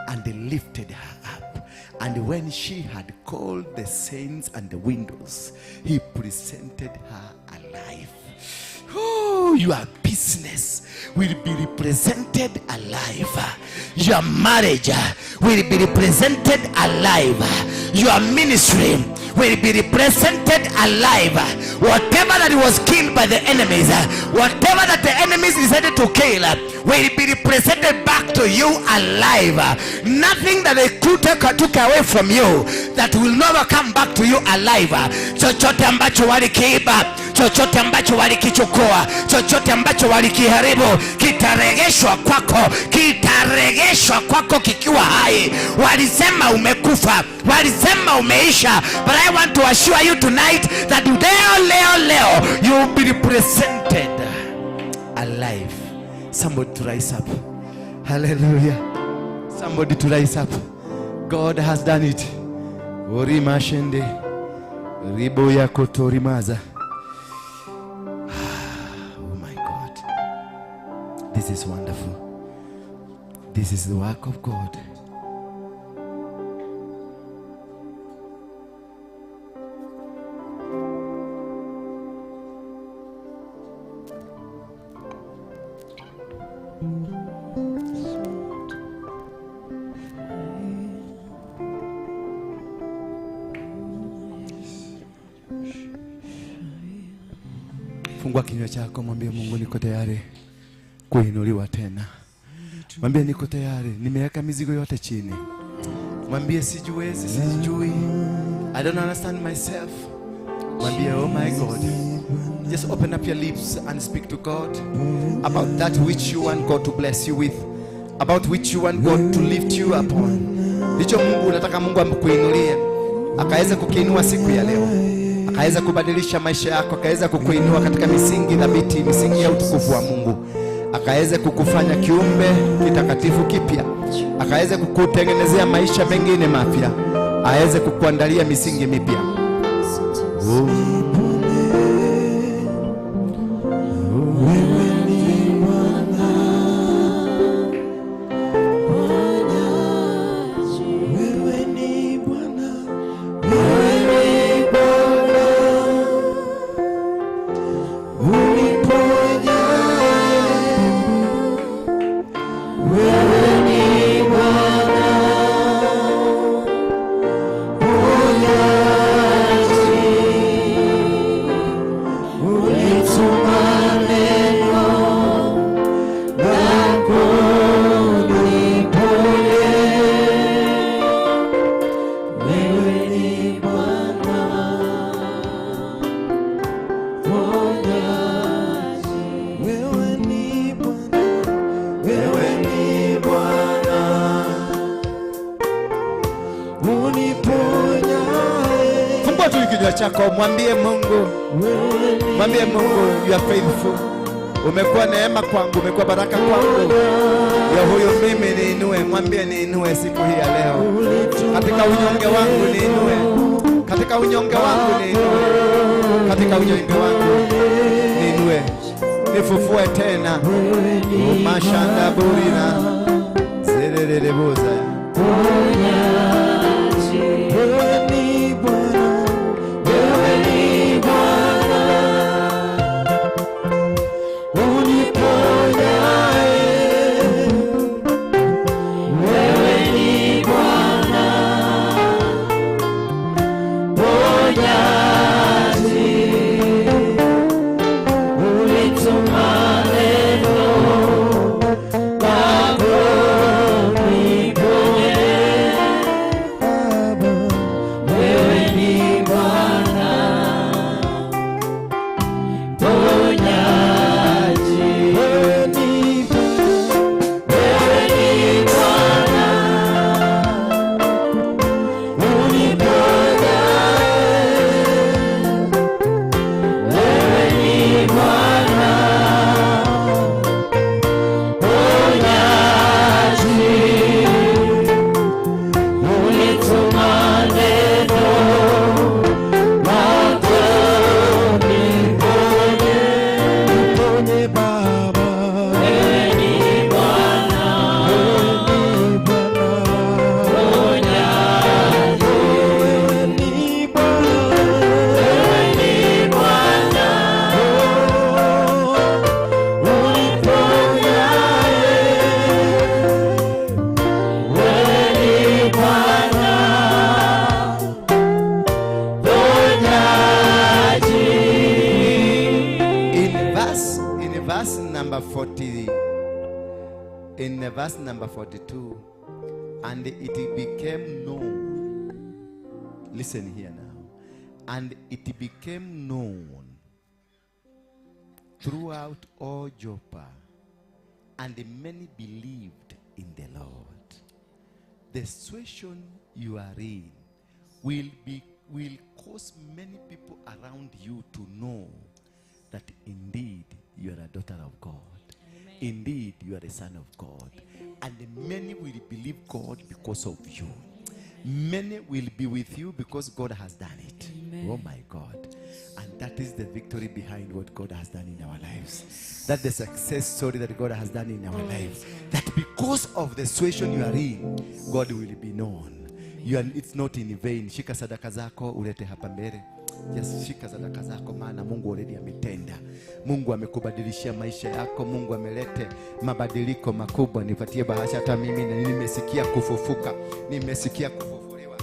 And they lifted her up. And when she had called the saints and the windows, he presented her alive. Oh, your business will be represented alive. Your marriage will be represented alive. Your ministry will be represented alive. Whatever that was killed by the enemies, whatever that the enemies decided to kill, will be represented back to you alive. Nothing that they could took away from you that will never come back to you alive. Chochote ambacho walikiiba, chochote ambacho walikichukua, chochote ambacho walikiharibu, kitaregeshwa kwako, kitaregeshwa kwako kikiwa hai. Walisema umekufa, walisema umeisha, but I want to assure you tonight that leo, leo, leo, you will be represented alive. Somebody to rise up. Hallelujah. Somebody to rise up. God has done it. Orima shende. Ribo yako torimaza. Oh my God. This is wonderful. This is the work of God. Fungua kinywa chako, mwambie Mungu niko tayari kuinuliwa tena. Mwambie niko tayari, nimeweka mizigo yote chini. Mwambie sijiwezi, sijui. I don't understand myself. Mwambie oh my God. Just open up your lips and speak to God about that which you want God to bless you with, about which you want God to lift you upon. Ndicho Mungu unataka Mungu amkuinulie, akaweza kukiinua siku ya leo, akaweza kubadilisha maisha yako, akaweza kukuinua katika misingi thabiti, misingi ya utukufu wa Mungu, akaweza kukufanya kiumbe kitakatifu kipya, akaweza kukutengenezea maisha mengine mapya, aweze kukuandalia misingi mipya. Chako, mwambie Mungu, mwambie Mungu you are faithful. Umekuwa neema kwangu, umekuwa baraka kwangu. Ya huyo mimi niinue, mwambie niinue siku hii ya leo. Katika unyonge wangu niinue, katika unyonge wangu niinue, katika unyonge wangu niinue, nifufue tena. Mashanda burina zerereboza. In verse number 42, and it became known. Listen here now. And it became known throughout all Joppa, and many believed in the Lord. The situation you are in will cause many people around you to know that indeed you are a daughter of God. Amen. Indeed you are a son of God. Amen. And many will believe God because of you. Amen. Many will be with you because God has done it. Amen. Oh my God. And that is the victory behind what God has done in our lives. That's the success story that God has done in our lives. That because of the situation you are in, God will be known. You are, it's not in vain. Shika sadaka zako ulete hapa mbele. Just shika sadaka zako, maana Mungu already ametenda. Mungu amekubadilishia maisha yako. Mungu amelete mabadiliko makubwa. Nipatie bahasha hata mimi, na nimesikia kufufuka, nimesikia kufufuliwa.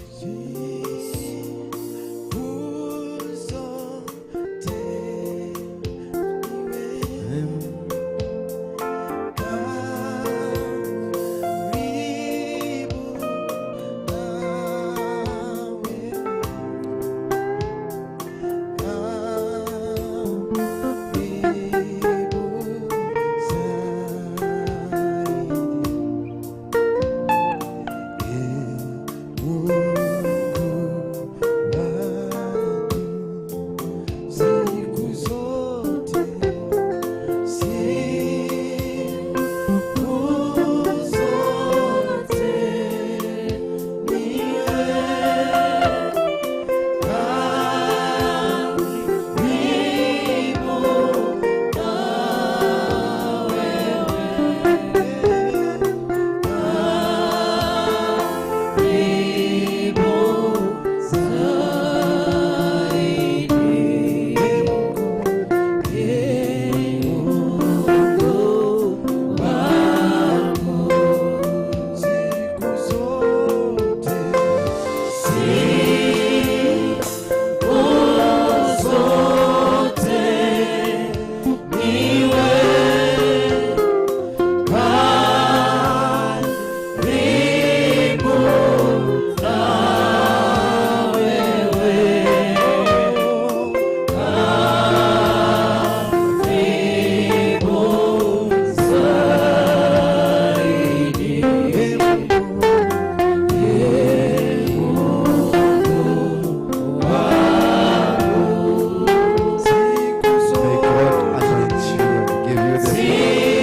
May God anoint you and give you the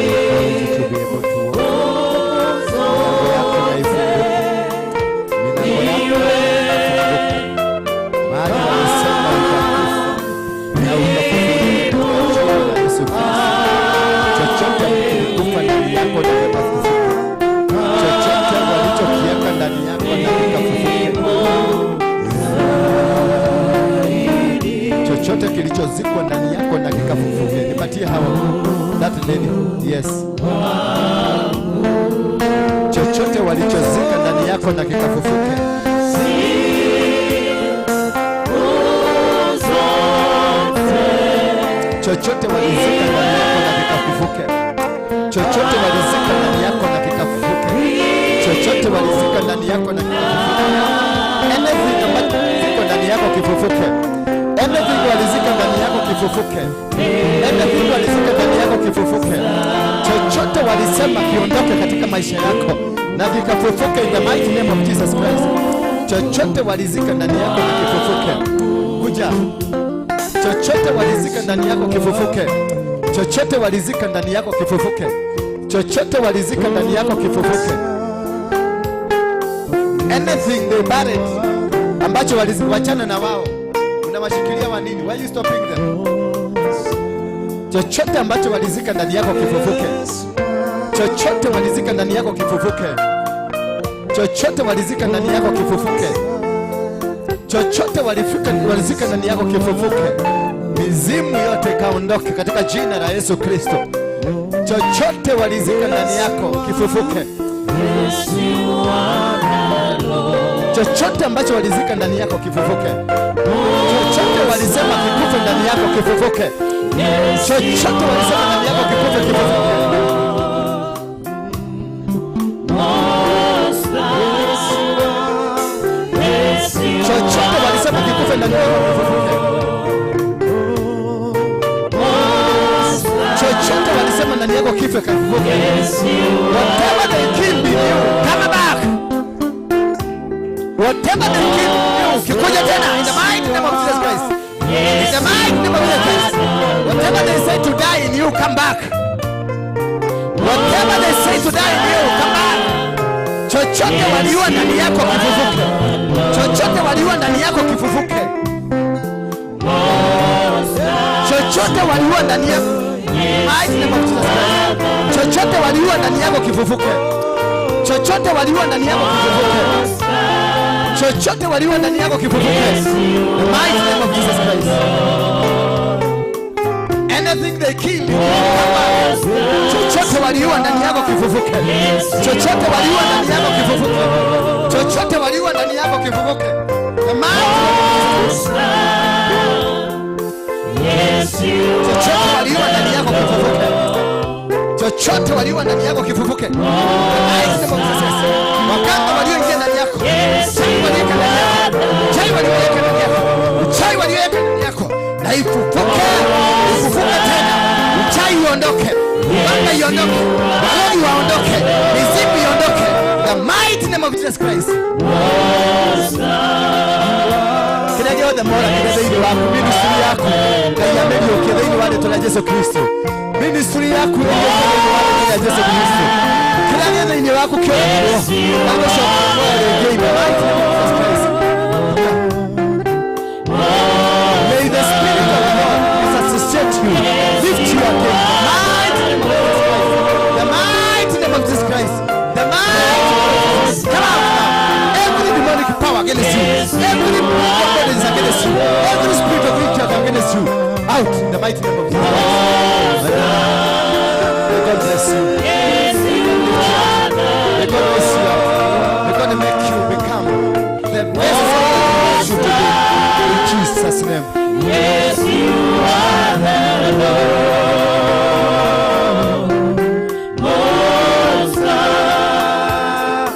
authority to be able to walk. Milango yako na ifunguke. Milango yako na ifunguke. Maana walisema utakufa na utafufuliwa katika jina la Yesu Kristo. Chochote kilikufa ndani yako na kikafufuke. Chochote walichokiweka ndani yako na kikafufuke. Chochote kilichozikwa ndani yako na kikafufuke. Nipatie hawa. That lady. Yes. Chochote walichozika ndani yako na kikafufuke. Chochote walizika ndani yako na kikafufuke. Chochote walizika ndani yako na kikafufuke. Chochote walizika ndani yako na kikafufuke. Anything ambacho kiko ndani yako kifufuke. Anything walizika ndani yako kifufuke. Anything walizika ndani yako kifufuke. Chochote walisema kiondoke katika maisha yako na kikafufuke in the mighty name of Jesus Christ. Chochote walizika ndani yako na kifufuke. Kuja. Chochote walizika ndani yako kifufuke. Chochote walizika ndani yako kifufuke. Chochote walizika ndani yako kifufuke. Anything they buried ambacho waliwachana na wao, unawashikilia wa nini? Why are you stopping them? Chochote ambacho walizika ndani yako kifufuke. Chochote walizika ndani yako kifufuke. Chochote walizika ndani yako kifufuke. Chochote walizika ndani yako kifufuke. Mizimu yote ikaondoke katika jina la Yesu Kristo. Chochote walizika ndani yako kifufuke. Chochote ambacho walizika ndani yako kifufuke. Chochote walisema kikufe ndani yako kifufuke. Chochote walisema ndani yako kikufe kifufuke. Chochote walisema kikufe ndani yako kifufuke. Chochote walisema ndani yako kife kifufuke. Whatever they killed in you, come back. Whatever they killed in you, kikuja tena in the mighty name of Jesus Christ. In the mighty name of Jesus Christ. Whatever they say to die in you, come back. Whatever they say to die in you, come back. Chochote waliua ndani yako kifufuke. Chochote waliua ndani yako kifufuke. Chochote waliua ndani yako. Mighty name of Jesus Christ. Chochote waliua ndani yako kifufuke. Chochote waliua ndani yako kifufuke. Chochote waliua ndani yako kifufuke. The mighty name of Jesus Christ. Anything they kill, you will come back. Chochote waliua ndani yako kifufuke. Chochote waliua ndani yako kifufuke. Chochote waliua ndani yako kifufuke. The mighty name of Jesus Christ. Chochote waliua ndani yako kifufuke. Chochote waliua ndani yako kifufuke. The mighty name of Jesus. Waganga walioingia ndani yako, chawi walioweka ndani yako, chawi walioweka ndani yako, uchawi walioweka ndani yako, na ifufuke, ifufuke tena. Uchawi uondoke, uganga iondoke, warogi waondoke, mizimu iondoke. The mighty name of Jesus Christ. Kĩrĩa gĩothe moragire thĩinĩ waku, ministry yaku, Ngai amĩriũkie thĩinĩ wa rĩtwa rĩa Jesu Kristo. Ministry yaku ĩriũkie thĩinĩ wa rĩtwa rĩa Jesu Kristo. Kĩrĩa gĩ thĩinĩ waku kĩoragirwo na gũcoka muoyo rĩngĩ in the mighty name of Jesus Christ. May the Spirit of God resuscitate you, lift you again. The mighty name of Jesus Christ. The mighty name of Jesus Christ. The mighty name of Jesus. Come out now. Every demonic power against you, every demon is against you, every spirit of witchcraft against you, out in the mighty name of Jesus Christ. May God bless you. May God bless you. May God make you become the best that you should be. In Jesus' name. Yes, you are the Lord Most High.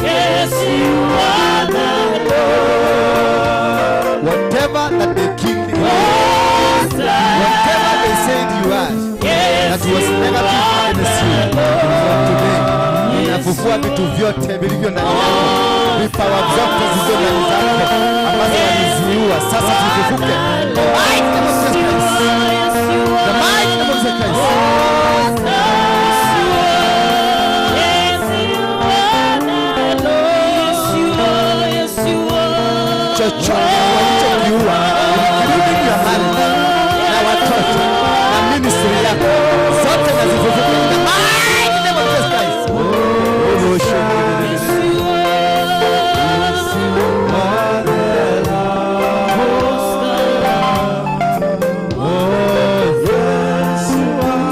Yes, you are the Lord Whatever that they killed in you, Most High. Whatever they said you are, Yes, that was you negative are against you, from today, ninafufua vitu vyote vilivyo ndani yako, vipawa vyote zilizo ndani zako ambazo waliziua, sasa zifufuke. The mighty name of Jesus Christ. The mighty name of Jesus Christ. Yes, you are the Lord. Yes, you are. Yes, you are. Chochote walichokiua, including your marriage na watoto na ministry yako, zote na zifufuke in the mighty name of Jesus Christ. Yes, you are the Most High.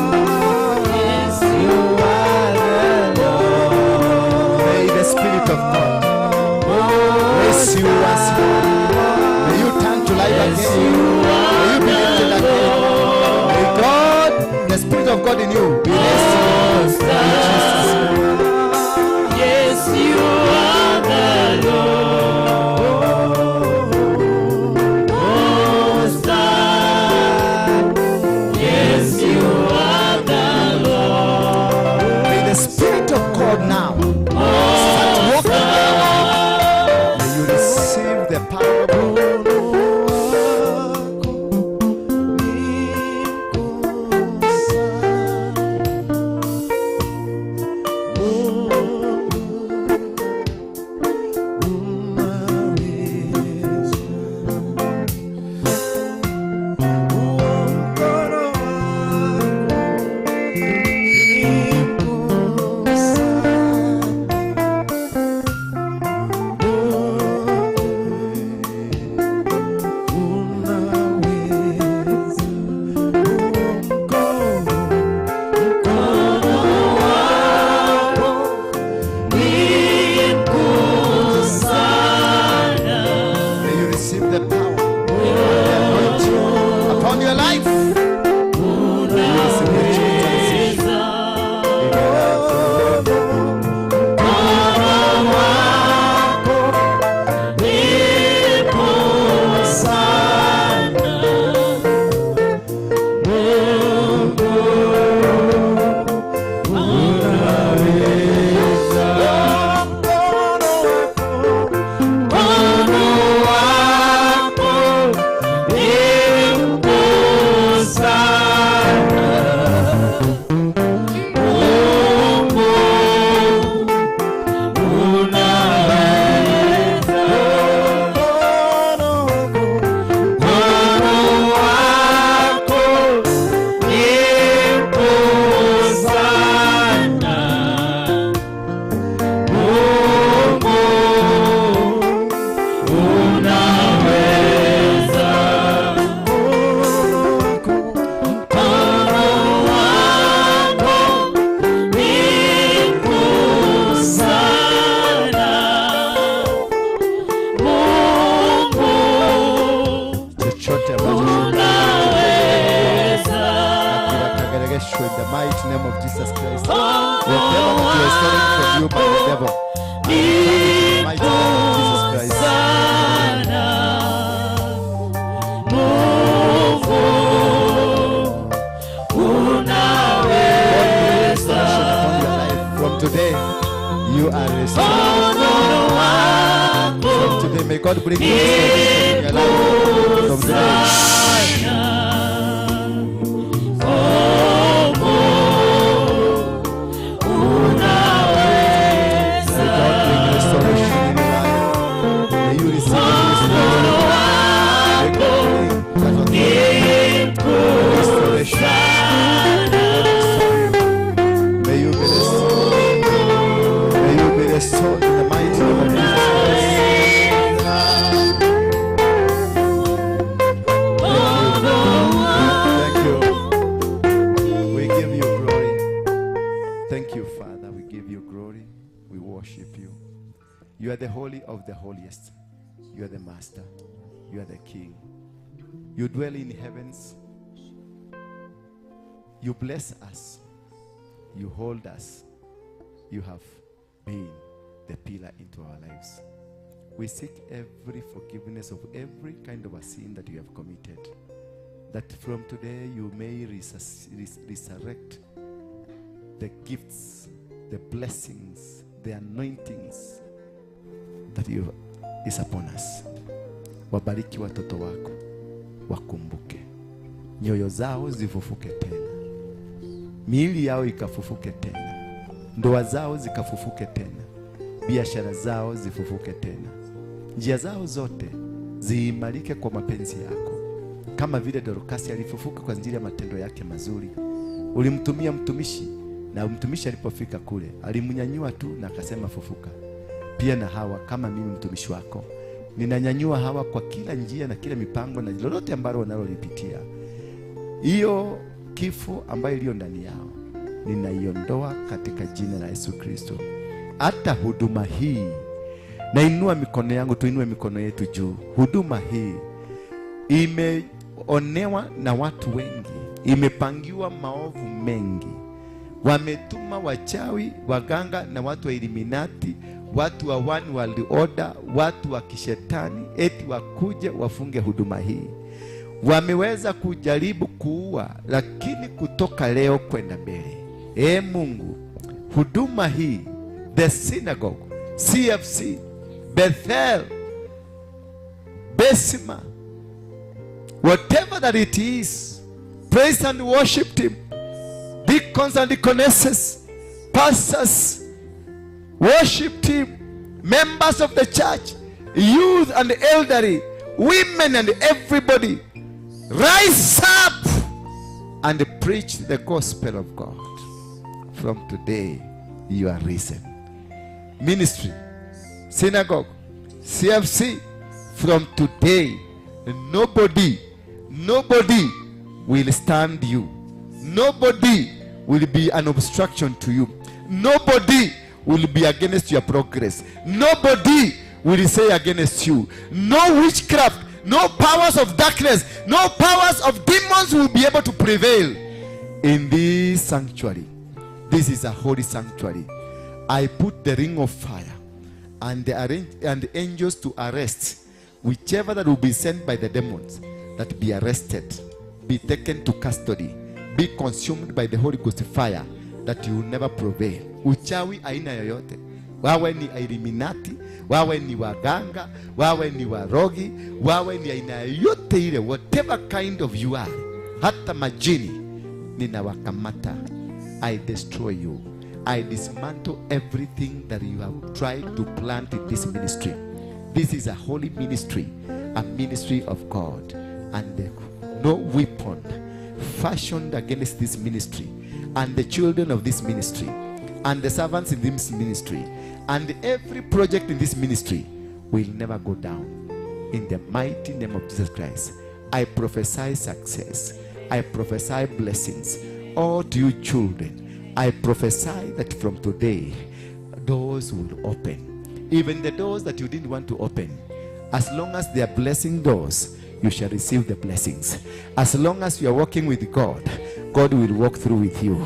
Yes, you May the Spirit of God bless you once more. Christ. Whatever that you are stolen from you by the devil, I return it in the mighty name of Jesus Christ. Sana. Mungu God bring restoration upon your life. From today, you are restored. Mkono wako From today, may God bring restoration in your life. From today. sana. Oh, Mungu unaweza. May God bring restoration in your life. May you receive restoration. May God bring that authority. Restoration. May you be restored. May you be restored in the mighty name of Jesus Christ. Thank you. We give you glory. Thank you, Father. We give you glory. We worship you. You are the holy of the holiest. You are the master. You are the king. You dwell in heavens. You bless us. You hold us. You have been the pillar into our lives. We seek every forgiveness of every kind of a sin that you have committed, that from today you may resurrect the gifts, the blessings, the anointings that you is upon us. Wabariki watoto wako, wakumbuke, nyoyo zao zifufuke tena, miili yao ikafufuke tena, ndoa zao zikafufuke tena, biashara zao zifufuke tena, njia zao zote ziimarike kwa mapenzi yako, kama vile Dorkasi alifufuka kwa njia ya matendo yake mazuri. Ulimtumia mtumishi na mtumishi alipofika kule alimnyanyua tu na akasema fufuka. Pia na hawa kama mimi mtumishi wako ninanyanyua hawa kwa kila njia na kila mipango na lolote ambalo wanalolipitia. Hiyo kifo ambayo iliyo ndani yao ninaiondoa katika jina la Yesu Kristo. Hata huduma hii nainua mikono yangu, tuinue mikono yetu juu. Huduma hii imeonewa na watu wengi, imepangiwa maovu mengi. Wametuma wachawi, waganga na watu wa Illuminati, watu wa One World Order, watu wa kishetani, eti wakuje wafunge huduma hii. Wameweza kujaribu kuua, lakini kutoka leo kwenda mbele, ee Mungu, huduma hii, the synagogue, CFC, Bethel, Besima, whatever that it is, praise and worship team, deacons and deaconesses, pastors, worship team, members of the church, youth and elderly, women and everybody, rise up and preach the gospel of God. From today, you are risen. Ministry, synagogue, CFC, from today, nobody, nobody will stand you. Nobody will be an obstruction to you. Nobody will be against your progress. Nobody will say against you. No witchcraft, no powers of darkness, no powers of demons will be able to prevail in this sanctuary. This is a holy sanctuary. I put the ring of fire and the angels to arrest whichever that will be sent by the demons, that be arrested, be taken to custody, be consumed by the Holy Ghost fire, that you will never prevail. Uchawi aina yoyote, wawe ni Illuminati, wawe ni waganga, wawe ni warogi, wawe ni aina yoyote ile, whatever kind of you are, hata majini ninawakamata. I destroy you. I dismantle everything that you have tried to plant in this ministry. This is a holy ministry, a ministry of God, and no weapon fashioned against this ministry and the children of this ministry and the servants in this ministry and every project in this ministry will never go down. In the mighty name of Jesus Christ, I prophesy success. I prophesy blessings. All to you children, I prophesy that from today, doors will open. Even the doors that you didn't want to open, as long as they are blessing doors, you shall receive the blessings. As long as you are walking with God, God will walk through with you.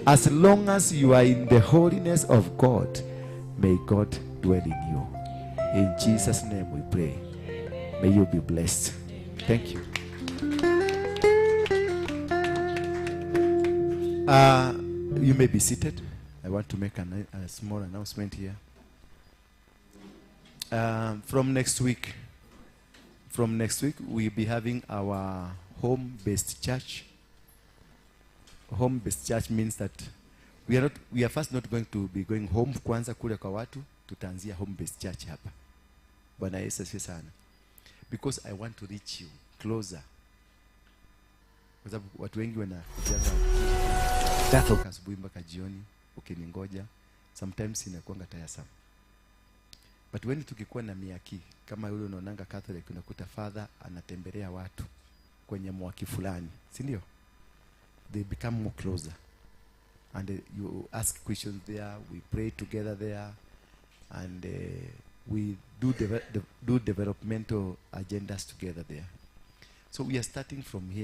As long as you are in the holiness of God, may God dwell in you. In Jesus' name we pray. May you be blessed. Thank you. You may be seated. I want to make a small announcement here. From next week, we'll be having our home-based church. Home-based church means that we are first not going to be going home kwanza kule kwa watu, tutaanzia home-based church hapa. Bwana Yesu asifiwe sana. Because I want to reach you closer. Kwa sababu watu wengi wanakujaga asubuhi mpaka jioni ukiningoja, sometimes inakuanga tiresome. But when tukikuwa na miaki kama yule unaonanga Catholic, unakuta father anatembelea watu kwenye mwaki fulani, si ndio? They become more closer, and you ask questions there, we pray together there, and we do developmental agendas together there. So we are starting from here.